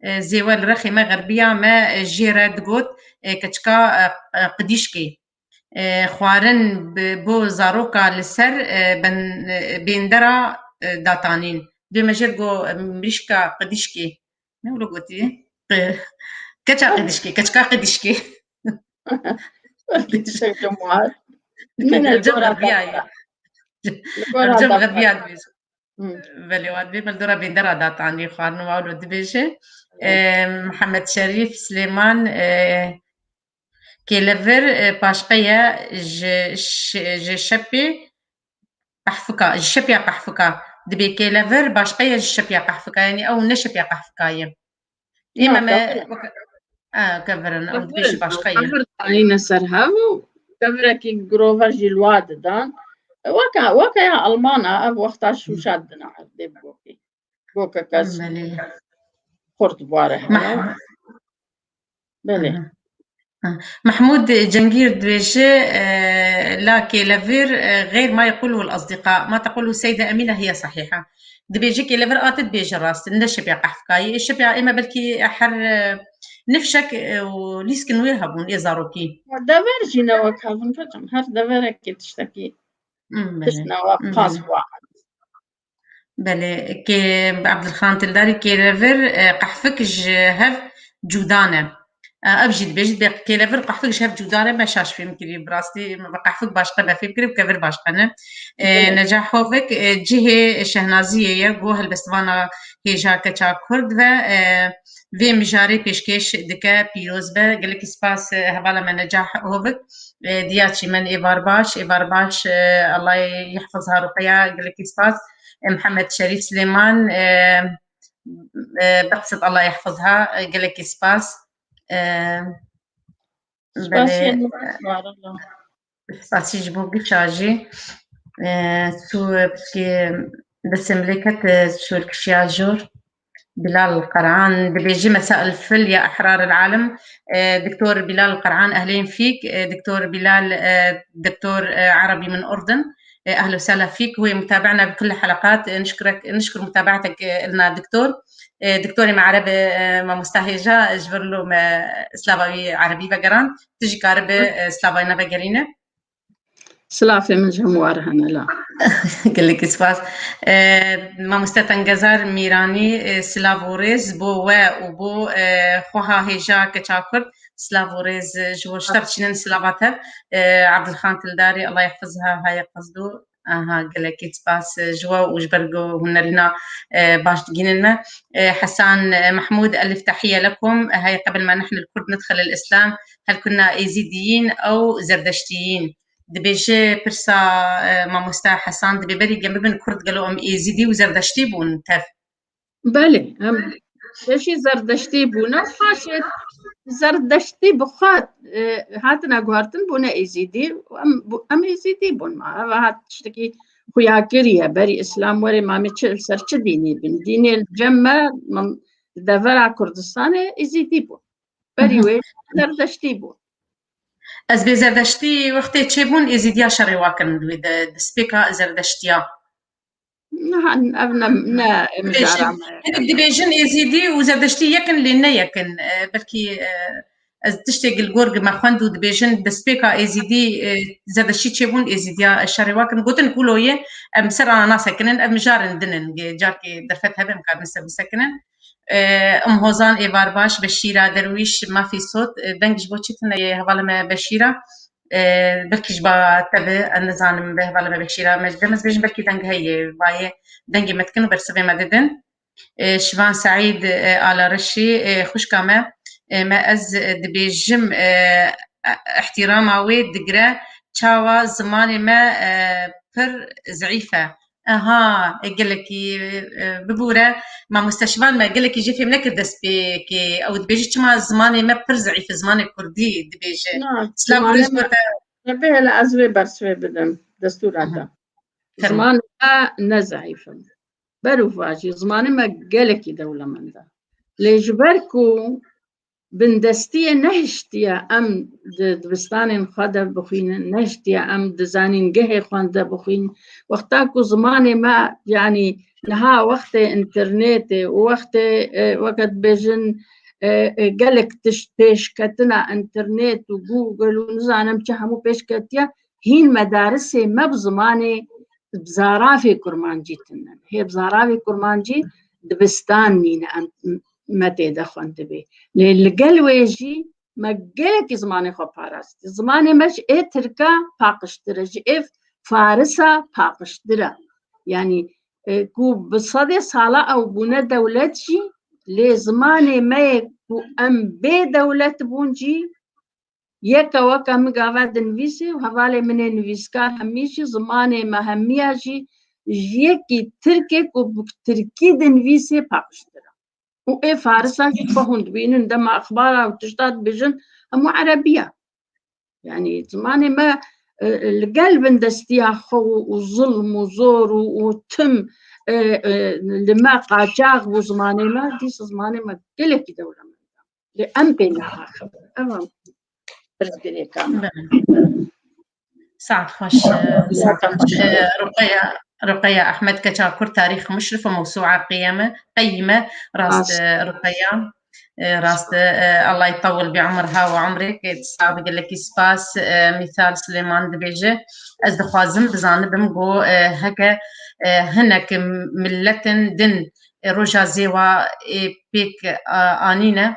e, zêwe li rexê me xerbiya me, e, jê re digot, e, keçika, e, e, qidîşkê. E, xwarin bi, bo zaroka li ser, e, ben, e, bêndera, e, datanîn. Dê me jê go, e, mirîşka qidîşkê. Ne wilo gotî? Qi-, keça qidîşkê, keçika qidîşkê. Qidîşek cemaat. Nîne li Ercem gora xerbiya ye. Li gora Ercem xerbiya dibêje. Hmm. Belê, wan dibê me li dora bêndera datanî, xwarin wa wilo dibêje. Evet. E, Mihemed Şerîf Silêman, e, kêlevir, e, paşqe ye ji, ji, ji şepê qehfika, ji şepiya qehfika. Dibê kêlevir başqe ye ji şepiya qehfika, yanî ew ne şepiya qehfika ye. Ê Na, me, me, kevir in. Weke, a, kevir in, ew dibêje başqe ye. Kevir danîne ser hev û kevirekî girover jî li wa didan. Weke, weke ya Almana, ev wexta şûşa didina erdê bi gokê. Gokeke Belê. xurt bû ware heya. Meh-, Belê. Aha. Ha. Mehmûd Cengîr dibêje, e, la kêlevir, e, xeyr ma yeqûluhu el-asdiqa, ma teqûluhu Seyde Emîne hiye sehîha. Dibêje kêlevir a tu dibêje rast, ne şepiya qehfikayî. Ê şepiya ê me belkî her, e, nifşek, e, û lîskin wê hebûn, ê zarokî. Dever jî ne wek hev in, keçim. Her deverekê tiştekî, Hmm, belê. tiştine we Hmm, qas belê. wa. Belê, kê Abdulxan Tildarî kêlevir, e, qehfik ji hev cuda ne. E, ev jî dibêjit, bê kêlevir qehfik ji hev cuda ne, me şaş fêm kirî, bi rastî me qehfik başqe me fêm kirî, kevir başqe ne. E, Belê. Necah Hovik, e, cihê şehnaziyê ye, go helbestvana hêja keça Kurd ve, e, vê mijarê pêşkêş dike, pîroz be. Gelekî spas, e, hevala me Necah Hovik. E, Diya Çîmen êvar baş, êvar baş, e, Allah yehfezha Ruqeya, gelekî spas. E, Mihemed Şerîf Silêman, e, e, Behsit Allah yehfezha, e, gelekî spas. E, Spasiyê belê, min, e, var ola. Spasî ji bo giça jî. E, tu, e, piskê destê milê ket, e, şûr kişiya jor. Bilal Qer'an dibêje Mesail Fil ya Ehrar el Alim. E, Doktor Bilal Qer'an, ehlên fîk, e, Doktor Bilal, e, Doktor, e, Erebî min Urdun. أهلا وسهلا فيك، ومتابعنا بكل الحلقات. نشكرك، نشكر متابعتك لنا دكتور. دكتوري مع عربي، ماموستا هيجا، جبر له ما سلافاوي عربي بقران، تجي كاربي سلافاينا بقرينه. Silafê min ji hemû we re hene la. Gelekî spas. Mamoste Tengezar Mîranî, silav û rêz bo we û bo xweha hêja keça Kurd. Silav û rêz ji bo ji te re çînin, silava te. Abdulxan Tildarî, Allah yehfizha, haye qezdo. Aha, gelekî spas ji we û ji ber ku hûn nerîna baş digînin me. Hesan Mehmûd, elif tehiye lekum. Hey, qebel ma nehn el Kurd nedxil el Îslam, hel kunna Êzîdiyîn ew Zerdeştiyîn. Dibêje pirsa, e, mamosta Hesan, dibê berî em bibin Kurd, gelo em Êzîdî û Zerdeştî bûn tev? Belê, em pêşî Zerdeştî bûne, paşê Zerdeştî bi xwe, e, hatine guhertin, bûne Êzîdî, em, bû-, em Êzîdî bûn. Ma ev hat tiştekî xuyakirî ye, berî Îslam were, ma em ê çi, li ser çi dînî bin? Dînê li cem me, ma em li devera Kurdistanê Êzîdî bûn. Berî wê Zerdeştî bûn. Ez bê Zerdeştî wextê çêbûn, Êzîdiya şerê wa kirin di wê de, destpêka Zerdeştiya. Niha ev ne, ne mijara me. Hinek dibêjin Êzîdî û Zerdeştî yekin, lê ne yekin. E, belkî, e, ez tiştê li gor me xwend û dibêjin destpêka Êzîdî, e, Zerdeştî çêbûn, Êzîdiya şerê wa kirin. Gotin kulo ye, em ser ana nasekinin, ev mijarên din in. Ge-, carkê derfet hebe em karin ser bisekinin. E, Em Hozan, Êvar Baş, Beşîra Derwîş, Mafî Sot, e, deng ji bo çi tune yê hevalê me Beşîra? E, belkî ji ba te be, ez nizanim be hevalê me Beşîra, me ji dem ez bêjim belkî deng heye, vayê dengê me dikin û bersivê me didin. E, Şivan Seîd, e, Ala Reşî, e, xwişka me, e, me ez, e, dibêjim, e, e, ihtirama wê digire, çawa zimanê me, e, pir zeîf e. Aha, e, gelekî, e, bibûre, mamoste Şivan me gelekî jê fêm nekir destpêkê. Ew dibêje çima zimanê me pir zeîf e, zimanê kurdî dibêje. Na, Silav û zimanê rêz me, bo te. Rebê hele ez vê bersivê bidim, destûra Aha. te. Fermo. Zimanê me ne zeîf in. Berû vajî, zimanê me gelekî dewlemend e. Lê ji ber ku bindestiyê nehiştiye em di dibistanên xwe de bixwînin, nehiştiye em di zanîngehê xwe de bixwînin. Wexta ku zimanê me, yanî niha wextê înternetê û wextê, e, weke dibêjin, e, e, gelek tişt pêşketina înternet û Google û nizanim çi hemû pêşketiye, hîn medarisê me bi zimanê, bi zaravê kurmancî tune. Hê bi zaravê kurmancî dibistan nîne em, me tê de xwendibê. Lê li gel wê jî me gelekî zimanê xwe parastî. Zimanê me ji ê tirka paqijtir e, ji ê farisa paqijtir e. Yanî, e, ku bi sedê sala ew bûne dewlet jî, lê zimanê me yê ku em bê dewlet bûn jî, yeke weke min gava dinivîsê û hevalê min ê nivîskar hemî jî zimanê me hemiya jî ji yekî tirkê ku bi tirkî dinivîsê paqijtir e. Û ê farisa jî xwe hûn dibînin, dema exbara û tişta dibêjin, hemû erebî ye. Yanî zimanê me, e, li gel bindestiya xwe û, û zilm û zor û, û tim, e, e, li me qaçax bû zimanê me, dîsa zimanê me gelekî dewlemend e. Lê em pê naxebin. Ev e pirsgirêka me. Belê. Saet xweş, e, saet xweş. E, Ruqeya, Ruqeya Ehmed, keça Kurd, tarîx muşrif û mewsûa qiyeme, qeyime, rast, Rast. e, Ruqeya. E, rast, e, Allah yutawwil bi umriha ve umrik. E, sabe gelekî spas. E, Mîsal Silêman dibêje, ez dixwazim bizanibim ku, e, heke, e, hinek miletin din, e, roja zêwa, e, pêk, e, anîne,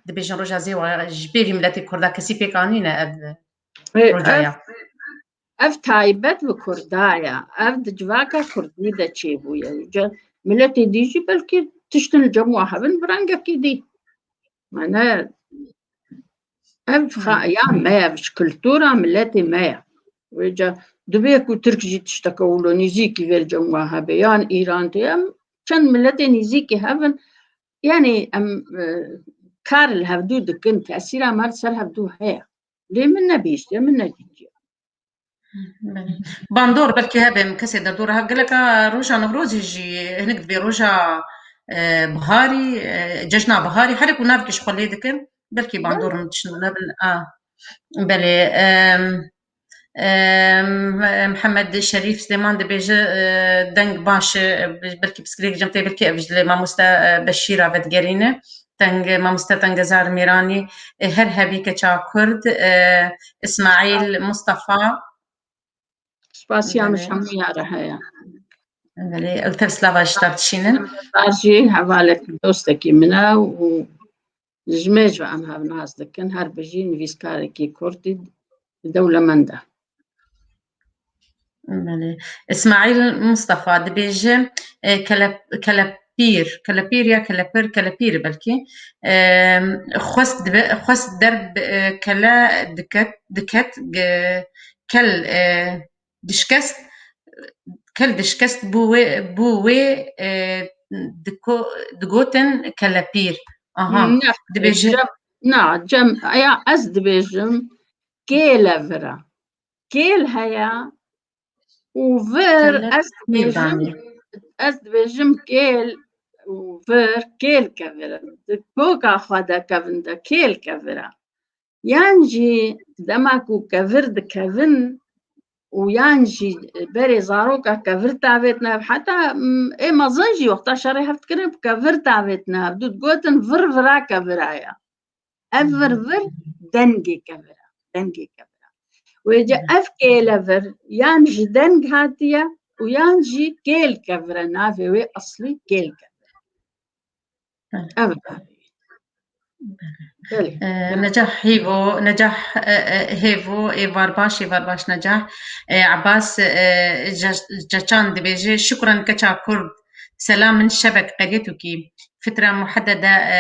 dibêjin roja zêwa ji pê vî miletê Kurda kesî pêk anîne ev Ê, roja ev, ya. Ev taybet bi Kurda ye. Ev di civaka Kurdî de çêbûye. Ca-, miletê dî jî belkî tiştin li cem wa hebin bi rengekî dî. Mane, ev xa-, ya me ye, ji kultura miletê me ye. Wê ca, divê ku Tirk jî tişteke wilo nîzîkî vê li cem wa hebe, yan Îran tê, em çend miletê nîzîkî hebin, yanî em, e, kar li hevdû dikin, tesîra me li ser hevdû heye. Lê min nebihîştiye, min nedîtiye. Belê. Bandor belkî hebe, em kesê derdora hev, geleka roja Newrozê jî hinek dibê roja, e, biharî, e, cejna biharî, herek û navkê ji xwe lê dikin. Belkî bandor min tişt nebin. A, belê, em, Em, Mihemed Şerîf Silêman dibêje, e, deng baş e, belkî pirsgirêk cem tê, belkî ev ji li mamoste, e, Beşîra vedigerîne. Teng, mamoste Tengezar Mîranî, e, her hebî keça Kurd, e, Îsmaîl Mustafa. Spasiya min ji hemû ya re heye. Belê, ew tev slava ji te dişînin. Sar jî hevalek dostekî min e û ji mêj ve em hev nas dikin. Her bijî nivîskarekî Kurdî dewlemend e. Belê. Îsmaîl Mustafa dibêje, e, kele-, kelepîr, kelepîr ya kelepir, kelepîr belkî. E, xwest dibe, xwest derb, e, kele diket, diket, ge-, kel, e, dişkest, kel dişkest bû wê, bû wê, e, diko-, digotin kelepîr. Aha, Na, dibêje. Cem, na, Cem, ya ez dibêjim kêle vir e. Kêl heye û vir, kele ez dibêjim, danê. Ez dibêjim kêl û vir, kêl kevir in. Di koka xwe de kevin de kêl kevir e. Yan jî dema ku kevir dikevin û yan jî berê zaroka kevir tavêtine, heta, m, ê mezin jî wexta şerê hev dikirin, bi kevir tavêtine, hev dû digotin vir vira kevira ye. Ev vir vir dengê kevir e, dengê kevir e. Wê ce ev kêle vir yan ji deng hatiye û yan jî kêl kevir e, navê wê eslî kêl kevir e. Ev e. Belê. E, Necah Hêvo, Necah, e, e, Hêvo, êvar baş, êvar baş Necah. E, Abbas, e, Ce-, Ceçan dibêje, şukran keça Kurd. Selam min şevek qediyetûkî. Fitra muheddede, e,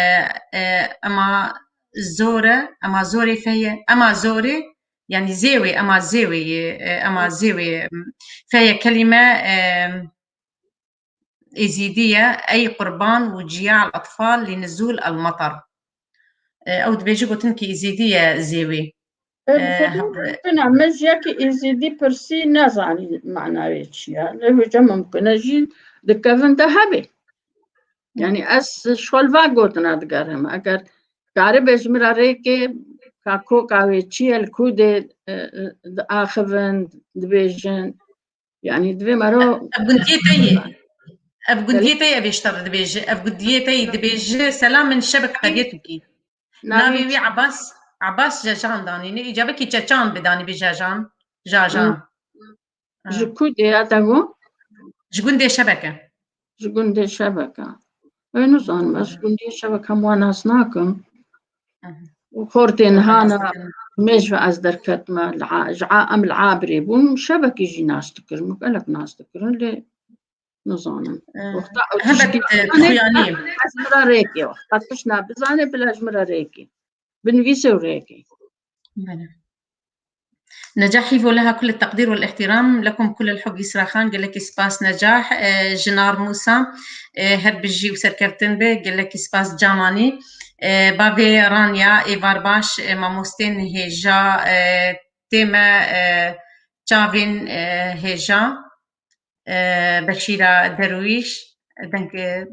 e, ema zor e, ema zorê feye, ema zorê, yanî zêwê, ema zêwê ye, e, ema zêwê ye. Feye kelîme, e, Êzîdî ye, ey qurban û ciya el-atfal li nizûl el-metar. E, ew dibêje gotin ki Êzîdî ye zêwê. E, E, bi xwe hep- mumkin e, min ji yekî Êzîdî pirsî, nezanî manayê çi ye. Lê wêce mumkin e jî di kevin de hebe. Yanî ez ji xwe li va gotina digerim. Eger karibe ji min re rêkê, ka koka wê çi ye, li ku dê, e, e, diaxivin, dibêjin. Yanî divê mero Ev gundiyê te yê. Ev gundiyê te yê, ev ê ji te re dibêje. Ev gundiyê te yê dibêje. Selam min şebek qediyetûkî. Navê Navê wî Abbas, Abbas Jejan danîne. Îca belkî Çeçan bidanî bi Jejan. Jajan. Hı. Ha. Ji ku dê ya te got? Ji gundê Şebeke. Ji gundê Şebeke. Ê, nizanim, ez ji gundê Şebeke hemû nas nakim. Hı hı. Û xortê niha ne, mêj ve ez derketime, li a-, ji a-, em li Abrê bûn, Şebekê jî nas dikirin, gelek nas dikirin, lê nizanim. Eh, Wexta ew helbet, tiştî eh, bizane, xuyanî. Ez min re rêkê, wexta tişt na bizane, bila ji min re rêkê. Binivîse û rêkê. Belê. Necah Hîvo, leha kul teqdîr wal ihtiram, lekum kul el hub Yisra Xan, gelekî spas Necah, eh, Jinar Mûsa, eh, her bijî û serkeftin be, gelekî spas Camanî, eh, bavê Ranya, êvar baş, eh, mamostên hêja, eh, tê me, eh, çavên, eh, hêja. E, Beşîra Derwîş, deng, e,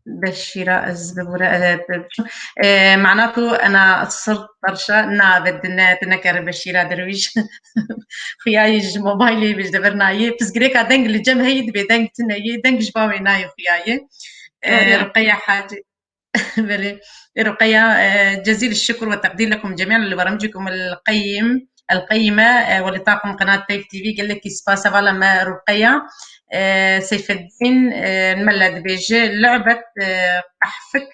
Beşîra ez bibûre, e, e, mana tu ena sir terşa na ve dine, tu nekere Beşîra Derwîş. Xuyayê ji mobaylê bêj de vir nayê. Pirsgirêka deng li cem heyî dibê deng tune yê. Deng ji bavê nayê xuyayê. E, Öyle. Ruqeya Hacî. Belê. Ruqeya, e, cezîl şikr ve teqdîr lekum cemîan li beramcîkum el qeyîm, el qeyîme, e, ve li taqim qenat Teyf T V, gelekî spas hevala me Ruqeya. E, Seyfeddîn, e, Melle dibêje, لعبة, e, qehfik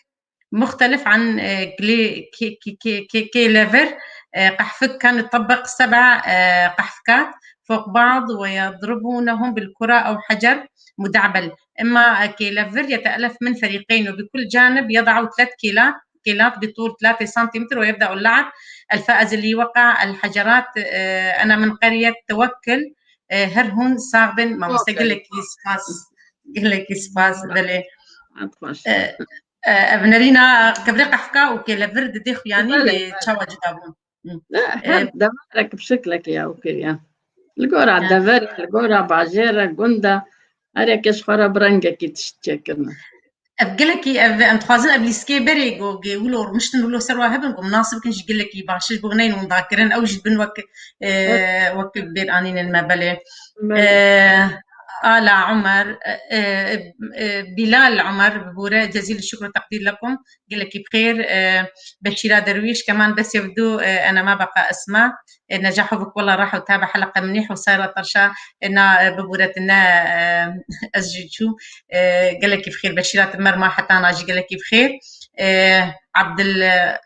muxtelif an, e, kê-, kê-, kê-, kê-, kê-, kêlevir, e, qehfik kan tebbeq seba, e, qehfikat fok bad ve yadribûnehum bil kura ew hecer muda'bel. Ema kêlevir yete'elef min ferîqeyn û bi kul canib yeda'u tlet kêla-, kêlat bi tûl tlatê santimetr û yebda'u el-la'b. El-faiz li weqa el-hecerat, e, ena min qeriyet tewekkil, e, her hûn sax bin. Mamoste Tewekkil. Gelekî spas. Gelekî spas, belê. Hat xweş. E, e, ev nerîna kevirê qehfika û kêlevir didê xuyanî Belê, lê belê. Çawa cuda bûn? Hı. Ne, E, her deverek bi şeklekê ya û kiriye. Li gora Ha. deverê, li gora bajêre, gunda, her yekê ji xwe re bi rengekî tişt çêkirine. Ev gelekî, ev, em dixwazin ev lîstikê berê ku wilo rûniştin, wilo ser wa hebin, ku minasib bikin ji gelekî baş e, ji bo neyin winda kirin, ew jî bin wek, e, wek bêr anînin me, belê. Belê. E, Ala Omer, e, e, e, Bilal Omer, bibûre, cezîl şukr û teqdîr lekum, gelekî bi xêr, e, Beşîra Derwîş, keman bes yevdu, e, ene ma beqa esma, e, necahu bik wela rah û tabe heleqe minîh û sayra terşa, e, na, e, bibûretine, e, ez jî çû, e, gelekî bi xêr, Beşîra ti merma hetana jî gelekî bi xêr. E, Abdil, e,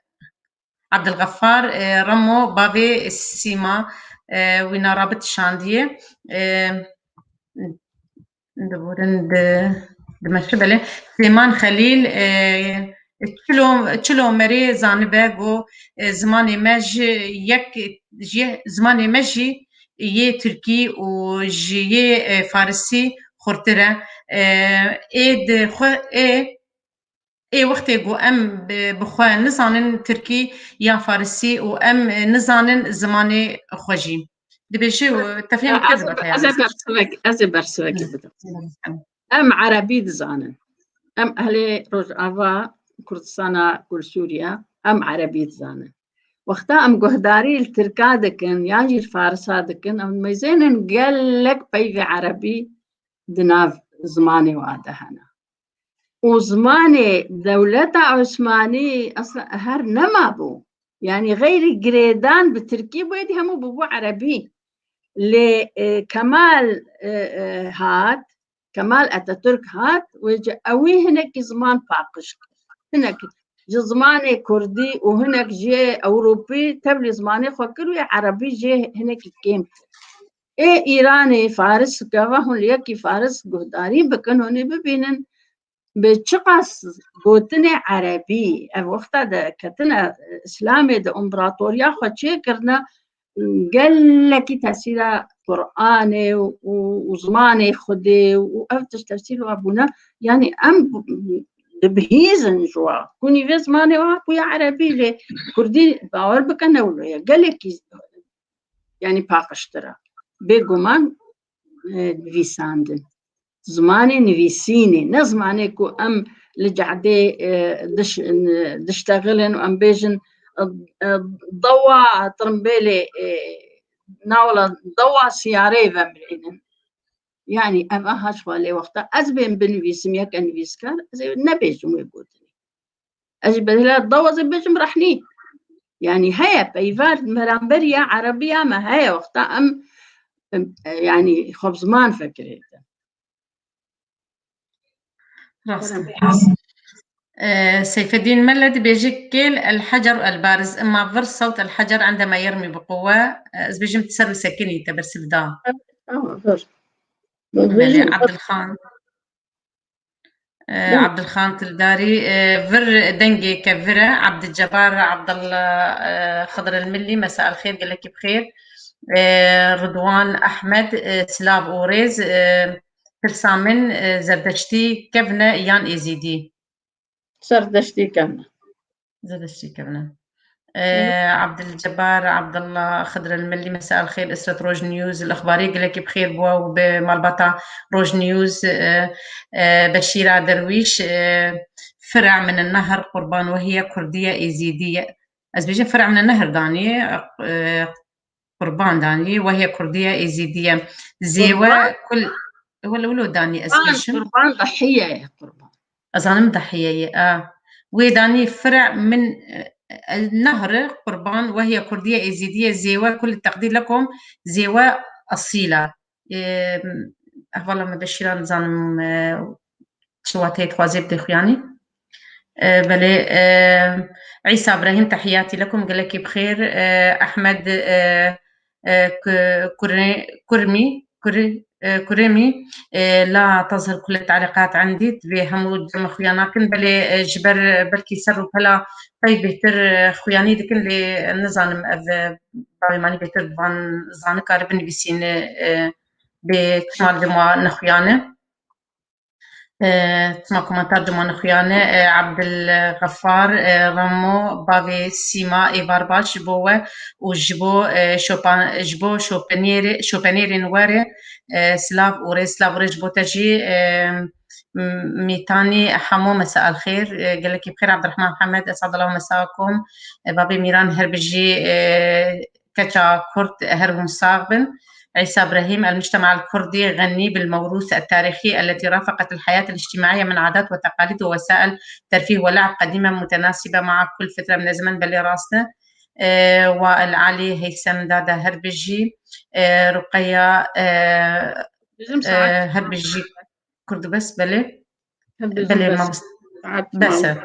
Abdilxefar, e, Remo, bavê Sîma, e, wî narabit şandiye. E, Diborin di, di meşe belê. Sêman Xelîl, e, çilo, çilo merê zanibe go, e, zimanê me ji yek, ji zimanê me jî yê tirkî û ji yê, e, farisî xurtir e. E, ê di xwe, ê, ê wextê ku em bi, bi xwe nizanin tirkî yan farisî û em nizanin zimanê xwe jî. Dibêje û tefîna Ez, ez ê bersivek, ez ê bersivekê bidim. Em erebî dizanin. Em ehlê Rojava Kurdistana ku li Sûriye, em erebî dizanin. Wexta em guhdarî li tirka dikin, yan jî li farisa dikin, em mêzênin gelek peyvê erebî di nav zimanê wa de hene. Û zimanê dewleta Osmanî esla her nemabû. Yanî xeyrî girêdan bi tirkî bû, êdî hemû bûbû erebî. Lê, e, Kemal, e, e, hat, Kemal Atatürk hat, wê ci ewî hinekî ziman paqij kir. Hinek ji zimanê kurdî û hinek jê ewropî tevlî zimanê xwe kir, wê erebî jê hinekî kêm kir. Ê Îranê, Faris, gava hûn li yekî Faris guhdarî bikin, hûn ê bibînin bi çiqas gotinê erebî, ev wexta de ketine Îslamê de împeratoriya xwe çêkirine, gelekî tesîra Qur'anê û, û, û zimanê Xwedê û ev tişt tesîr wa bûne. Yanî em dibihîzin ji wa. Kunî vê zimanê wa bûye erebî lê kurdî bawer bike ne wilo ye. Gelekî yanî paqijtir e. Bêguman, e, nivîsandin. Zimanê nivîsînê, ne zimanê ku em li cehdê, e, diş-, diştexilin û em bêjin, e, e, dewa tirimbêlê, e, nawla dewa siyareyê vemirînin. Yanî ev aha ji xwe lê wexta ez bêm binivîsim yeke nivîskar, ez ê nebêjim wê gotinê. Ez jî bedela dewa ez ê bêjim rehnî. Yanî heye peyva beramberî ya erebiya me heye wexta em, em, yanî xwe bi ziman fekirê dikin. Rast e. E, Seyfeddîn Mele dibêje kêl el hecer el bariz, emma vir sewt el hecer endema yermî bi quwe. E, ez bêjim ser li sekinî te bersiv da. Tamam, vir. Belê, Abdilxan. E, Abdilxan Tildarî, e, vir dengê kevir e. Abdilcebar Abdullah, e, Xidr el Millî, mesa el xêr, gelekî bi xêr. E, Ridwan Ehmed, e, silav û rêz, e, pirsa min, e, Zerdeştî kevn e yan Êzîdî? Zerdeştî kevn e. Zerdeştî kevn e. E, Abdilcebar Abdullah Xidr el Millî, mesa el xêr, Isret Roj News, el exbarî gelekî bi xêr bû û bi malbata Roj News, e, e, Beşîra Derwîş, e, fira min nehr qurban wehiye kurdiye êzîdiye. Ez bêjim fira min nehr danî, e, qurban danî, wehiye kurdiye êzîdiye. Zêwe kul, wilo, wilo danî ez bêjim. Qurban, dahiye ye qurban. Ez zanim dahiye ye, a. Wê danî fira min, e, e, nehr qurban, wehiye kurdiye êzîdiye, zêwe kul teqdîr lekom, zêwe esîla. E, ehvala me Beşîra nizanim, e, çi wateyê dixwazê bidê xuyanî. E, belê, e, Îsa Brahîm, tehiyatî lekum, gelekî bi xêr. E, Ehmed, e, e, Ku-, Kurê-, Kurmî, Kurê-, e, Kurêmî, e, la tezhir kule taliqat endî, divê hemû cem xuya nakin, belê, e, ji ber belkî ser rûpela pey bêhtir, e, xuyanî dikin, lê nizanim ev, e, bavê manî bêhtir van zanika re binivîsîne, e, bê çima li ma nexuyane. E, Çima komentar dimane xuyane, e, Abdulgafar, e, Ramo, bavê Sîma, êvar baş ji bo we û ji bo, e, şopan-, ji bo şopenêrê-, şopenêrên we re, e, silav û rê, silav û rê ji bo te jî, e, m-, Mîtanî Hemo, mesa el xêr, e, gelekî bi xêr, Abdurrahman Hemed, esad Allah mesakum, e, bavê Mîran her bijî, e, Keça Kurd, her hûn sax bin. عيسى إبراهيم: المجتمع الكردي غني بالموروث التاريخي التي رافقت الحياة الاجتماعية من عادات وتقاليد ووسائل ترفيه ولعب قديمة متناسبة مع كل فترة من الزمن. Belê rast e. E, Wael Alî Heysem Dada, her bijî. E, Ruqeya, e, Bizim e, saat her bijî. Kurd bes, belê. Hep Belê, bizim bes. Mamoste. Saat Bes mal.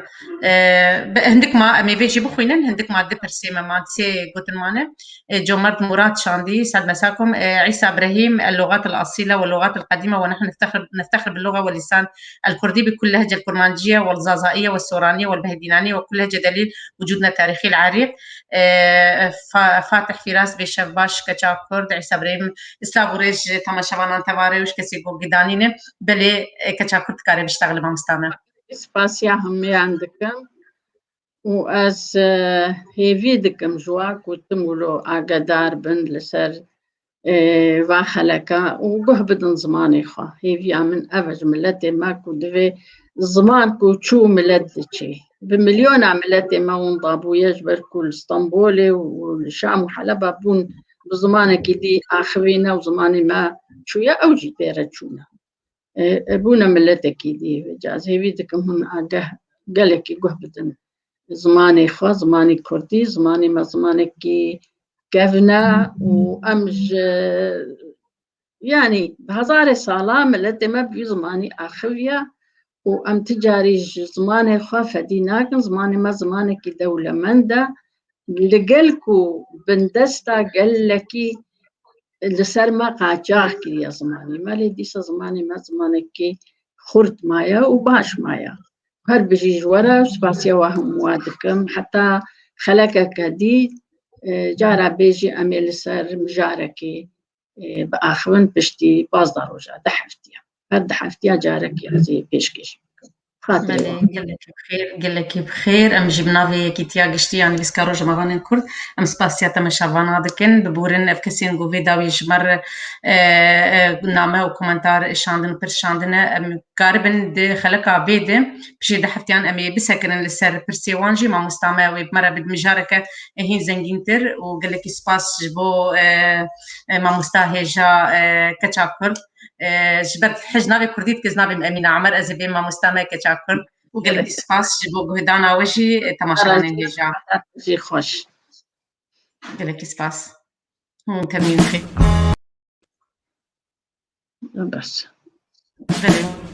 E. E, be-, hindik ma em ê vê jî bixwînin, hindik ma du pirsê me man, sê gotin mane. E, Comerd Murat Şandî, sad mesakum, e, Îsa Brehîm, اللغات الأصيلة واللغات القديمة، ونحن نفتخر، نفتخر باللغة واللسان الكردي بكل لهجة الكرمانجية والزازائية والسورانية والبهدينانية وكل لهجة دليل وجودنا التاريخي العريق. E, Fa-, Fatih Firas, vê şev baş, Keça Kurd, Îsa Brehîm, silav û rêz ji temaşevanan te va rê û ji kesê ku gidanî ne. Belê, e, Keça Kurd dikare biştexile, mamosta me. Spasiya hemiyan dikim û ez, e, hêvî dikim ji wan ku tim wilo agedar bin li ser, e, va xeleka û guh bidin zimanê xwe. Hêviya min ev e ji miletê me ku divê ziman ku çû milet diçê. Bi milyona miletê me winda bûye ji ber ku li Stenbolê û li Şam û Heleba bûn bi zimanekî dî axivîne û zimanê me çûye, ew jî tê re çûne. E, e, bûne miletekî dî. Vêca ez hêvî dikim hûn ageh, gelekî guh bidin zimanê xwe, zimanê kurdî, zimanê me zimanekî kevn e û em ji, yanî bi hezarê sala miletê me bi vî zimanî axiviye û em ti carî ji zimanê xwe fedî nakin. Zimanê me zimanekî dewlemend e. Li gel ku bindesta gelekî li ser me qaçax kiriye zimanê me, lê dîsa zimanê me zimanekî xurt maye û baş maye. Her bijî ji we re spasiya we hemû we dikim. Heta xelekeke dî, e, cara bêjî em ê li ser mijarekê, e, biaxivin piştî pazdeh roja, deh heftiya. Her deh heftiya carekê ez ê pêşkêşî bikim. Xatirê Belê, we. Gelekî bi xêr, gelekî bi xêr. Em jî bi navê Yekîtiya Giştî ya Nivîskar Rojnamevanên Kurd, em spasiya temaşevana dikin. Biborin ev kesên ku vê dawî ji me re, e, e, name û komentar şandin û pirs şandine. Em karibin di xeleka vê de, piştî du heftiyan em ê bisekirin li ser pirsê wan jî. Mamosta me wê bi me re bidin mijareke hîn zengîntir û gelekî spas ji bo, e, e, mamosta hêja, e, Keça Kurd. E, ji ber hej navê Kurdî dike, ez navê min Emîne Amer, ez ê bêm mamosta me Keça Kurd. Û gelekî spas ji bo guhdana we jî, e, temaşevanên hêja. Jî xweş. Gelekî spas. Hûn temîn bixî. Bes. Belê.